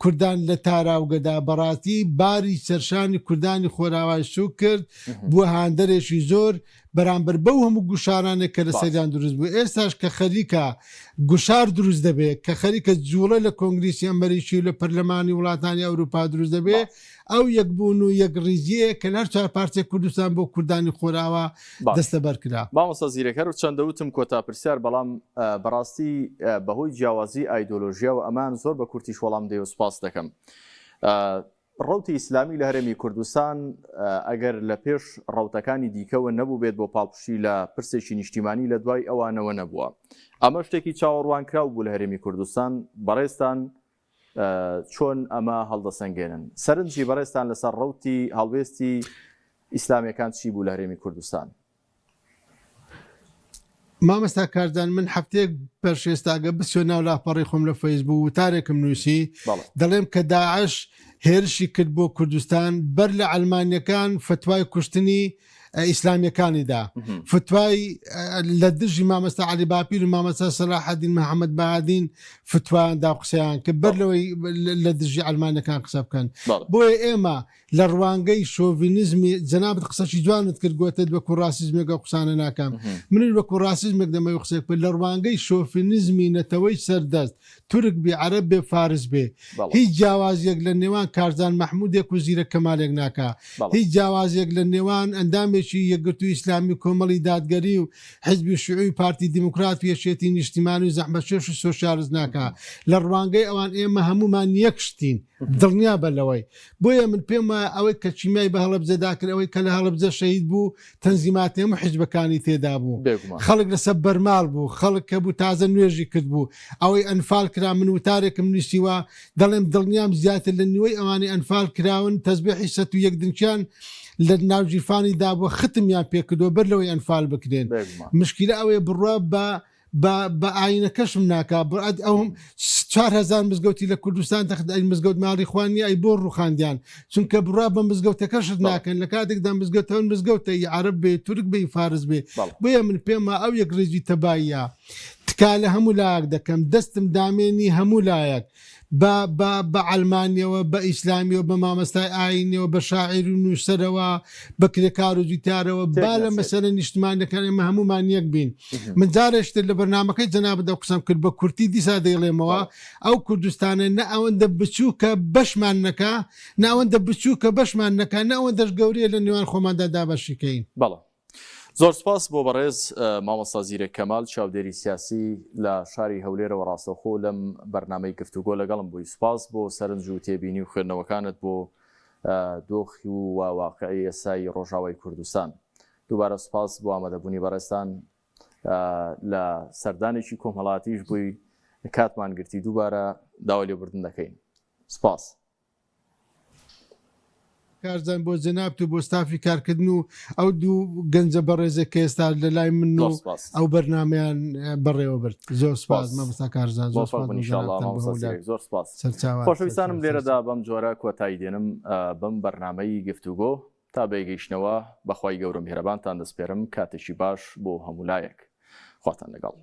Speaker 2: کوردان لە تاراوگەدا بەڕاستی باری سەرشانی کوردانی خۆراوای سوک کرد بووە هاندەرێکی زۆر بەرامبەر بەو هەموو گوشارانێک کە لەسەریان دروست بوو ئێستاش کە خەریکە گوشار دروست دەبێت کە خەریکە جوڵە لە کۆنگریسی ئەمریکی و لە پەرلەمانی وڵاتانی ئەوروپا دروست دەبێت ئەو یەکبوون و یەکڕیزییە کە لە هەر چوار پارچەی کوردستان بۆ کوردانی خۆراوا دەستەبەر کرا.
Speaker 1: مامۆستا زیرەک هەر چەندە وتم کۆتا پرسیار بەڵام بەڕاستی بەهۆی جیاوازی ئایدۆلۆژیاوە ئەمان زۆر بە کورتیش وەڵام دەی و سوپاست دەکەم. ڕەوتی ئیسلامی لە هەرێمی کوردستان ئەگەر لە پێش ڕەوتەکانی دیکەوە نەبووبێت بۆ پاڵپشتی لە پرسێکی نیشتیمانی لە دوای ئەوانەوە نەبووە. ئەمە شتێکی چاوەڕوانکراو بوو لە هەرێمی کوردستان. بەڕێزتان چۆن ئەمە هەڵدەسەنگێنن؟ سەرنجی بەڕێزتان لەسەر ڕەوتی هەڵوێستی ئیسلامیەکان چی بوو لە هەرێمی کوردستان؟
Speaker 2: مامۆستا کارزان من هەفتەیەک پێش ئێستا گە بچیە ناو لاپەڕی خۆم لە فەیسبوک وتارێکم نووسی دەڵێم کە داعش هێرشی کرد بۆ کوردستان بەر لە عەلمانیەکان فتوای کوشتنی ئیسلامیەکانی دا فتوای لە دژی مامەستا علی باپیر و مامەستا سەلاحەدین محەممەد بەهادین فتوایان دا قسەیان کرد بەر لەوەی لە دژی ئەلمانەکان قسە بکەن بۆیە ئێمە لە ڕوانگەی شۆڤینیزمی جەنابت قسەشی جوانت کرد گوتت وەکو ڕاسیزمێک ئەو قسانە ناکەم منیش وەکو ڕاسیزمێک دەمەوێت قسەیەک بکەم لە ڕوانگەی شۆفینیزمی نەتەوەی سەردەست تورک بێ عەرەب بێ فارس بێ هیچ جیاوازیەک لە نێوان کارزان مەحمودێک و زیرەک کەمالێک ناکا هیچ جیاوازیەک لە نێوان ئەندامێکی یەکگرتووی ئیسلامی و کۆمەڵی دادگەری و حزبی شیوعی و پارتی دیموکرات و یەکێتی نیشتیمانی و زەحمەتکێش و سۆسیالست ناکا لە ڕوانگەی ئەوان ئێمە هەموومان یەک شتین دڵنیا بە لەوەی بۆیە من پێم وایە ئەوەی کە کیمیای بە هەڵەبجەدا کرد ئەوەی کە لە هەڵەبجە شەهید بوو تەنزیماتی هەموو حیزبەکانی تێدا بوو خەڵک لەسەر بەرماڵ بوو خەڵک کە بوو تازە نوێژی کرد بوو ئەوەی ئەنفال کرا من وتارێکم نووسیوە دەڵێم دڵنیام زیاتر لە نیوەی ئەوانەی ئەنفال کراون تەزبێحی 101 دنکیان لە ناوگیرفانی دابووە ختمیان پێکردووە بەر لەوەی ئەنفال بکرێن مشکیلە ئەوەیە بڕوا بە. بە بە ئاینەکەشم ناکا بڕات ئەو 4000 مزگەوتی لە کوردستان تەخت ئەی مزگەوت ماڵی خوا نییە ئەی بۆ ڕوخاندیان چونکە بڕا بە مزگەوتەکەشت ناکەن لە کاتێکدا مزگەوتەوە مزگەوتە ی عەرەب بێ تورک بێ فارس بێ بۆیە من پێم ئەو یەک ڕیزی تەباییە تکا لە هەموو لایەک دەکەم دەستم دامێنی هەموو لایەک بە بە بە عەلمانیەوە بە ئیسلامیەوە بە مامەستای ئاینیەوە بە شاعیر و نووسەرەوە بە کرێکار و جوتیارەوە
Speaker 1: تێک
Speaker 2: با لە
Speaker 1: نەچێت.
Speaker 2: مەسەلە نیشتمانیەکان ئێمە هەموومان یەک بین من جارێشتر لە بەرنامەکەی جەنابتدا قسەم کرد بە کورتی دیسا دەیڵێمەوە
Speaker 1: بەڵێ.
Speaker 2: ئەو کوردستانە نە ئەوەندە بچووکە بەشمان نەکا نە ئەوەندە بچووکە بەشمان نەکا نە ئەوەندەش گەورەیە لە نێوان خۆماندا دابەشی کەین.
Speaker 1: بەڵێ. زۆر سوپاس بۆ بەڕێز مامۆستا زیرەک کەمال چاودێری سیاسی لە شاری هەولێرەوە ڕاستەوخۆ لەم بەرنامەی گفتوگۆ لەگەڵم بووی سوپاس بۆ سەرنج و تێبینی و خوێندنەوەکانت بۆ دۆخی و واقعی ئێستای ڕۆژاوای کوردستان دووبارە سوپاس بۆ ئامادەبوونی بەڕێزتان لە سەردانێکی کۆمەڵاتیش بووی کاتمان گرتی دووبارە داوای لێبوردن دەکەین سوپاس.
Speaker 2: کارزان بۆ جەنابت و بۆ ستافی کارکردن و ئەو دوو گەنجە بەڕێزێک کە ئێستا لە لای من و
Speaker 1: زۆر سپاس.
Speaker 2: ئەو بەرنامەیان بەڕێوە برد زۆر سپاس
Speaker 1: سپاس.
Speaker 2: مامۆستا کارزان زۆر
Speaker 1: مۆفەق
Speaker 2: سپاس
Speaker 1: بن
Speaker 2: بۆ
Speaker 1: ان شاء الله
Speaker 2: جەنابتان بۆ
Speaker 1: مامۆستا
Speaker 2: هەولێر
Speaker 1: زیرەک زۆر سپاس.
Speaker 2: سەرچاوان
Speaker 1: خۆشەویستانم
Speaker 2: سەرچاوان
Speaker 1: لێرەدا
Speaker 2: سەرچاوان.
Speaker 1: بەم جۆرە کۆتایی دێنم بەم بەرنامەی گفتوگۆ تا بەیەگەیشتنەوە بەخوای گەورە میهرەبانتان دەسپێرم کاتێکی باش بۆ هەموو لایەک خواتان لەگەڵ.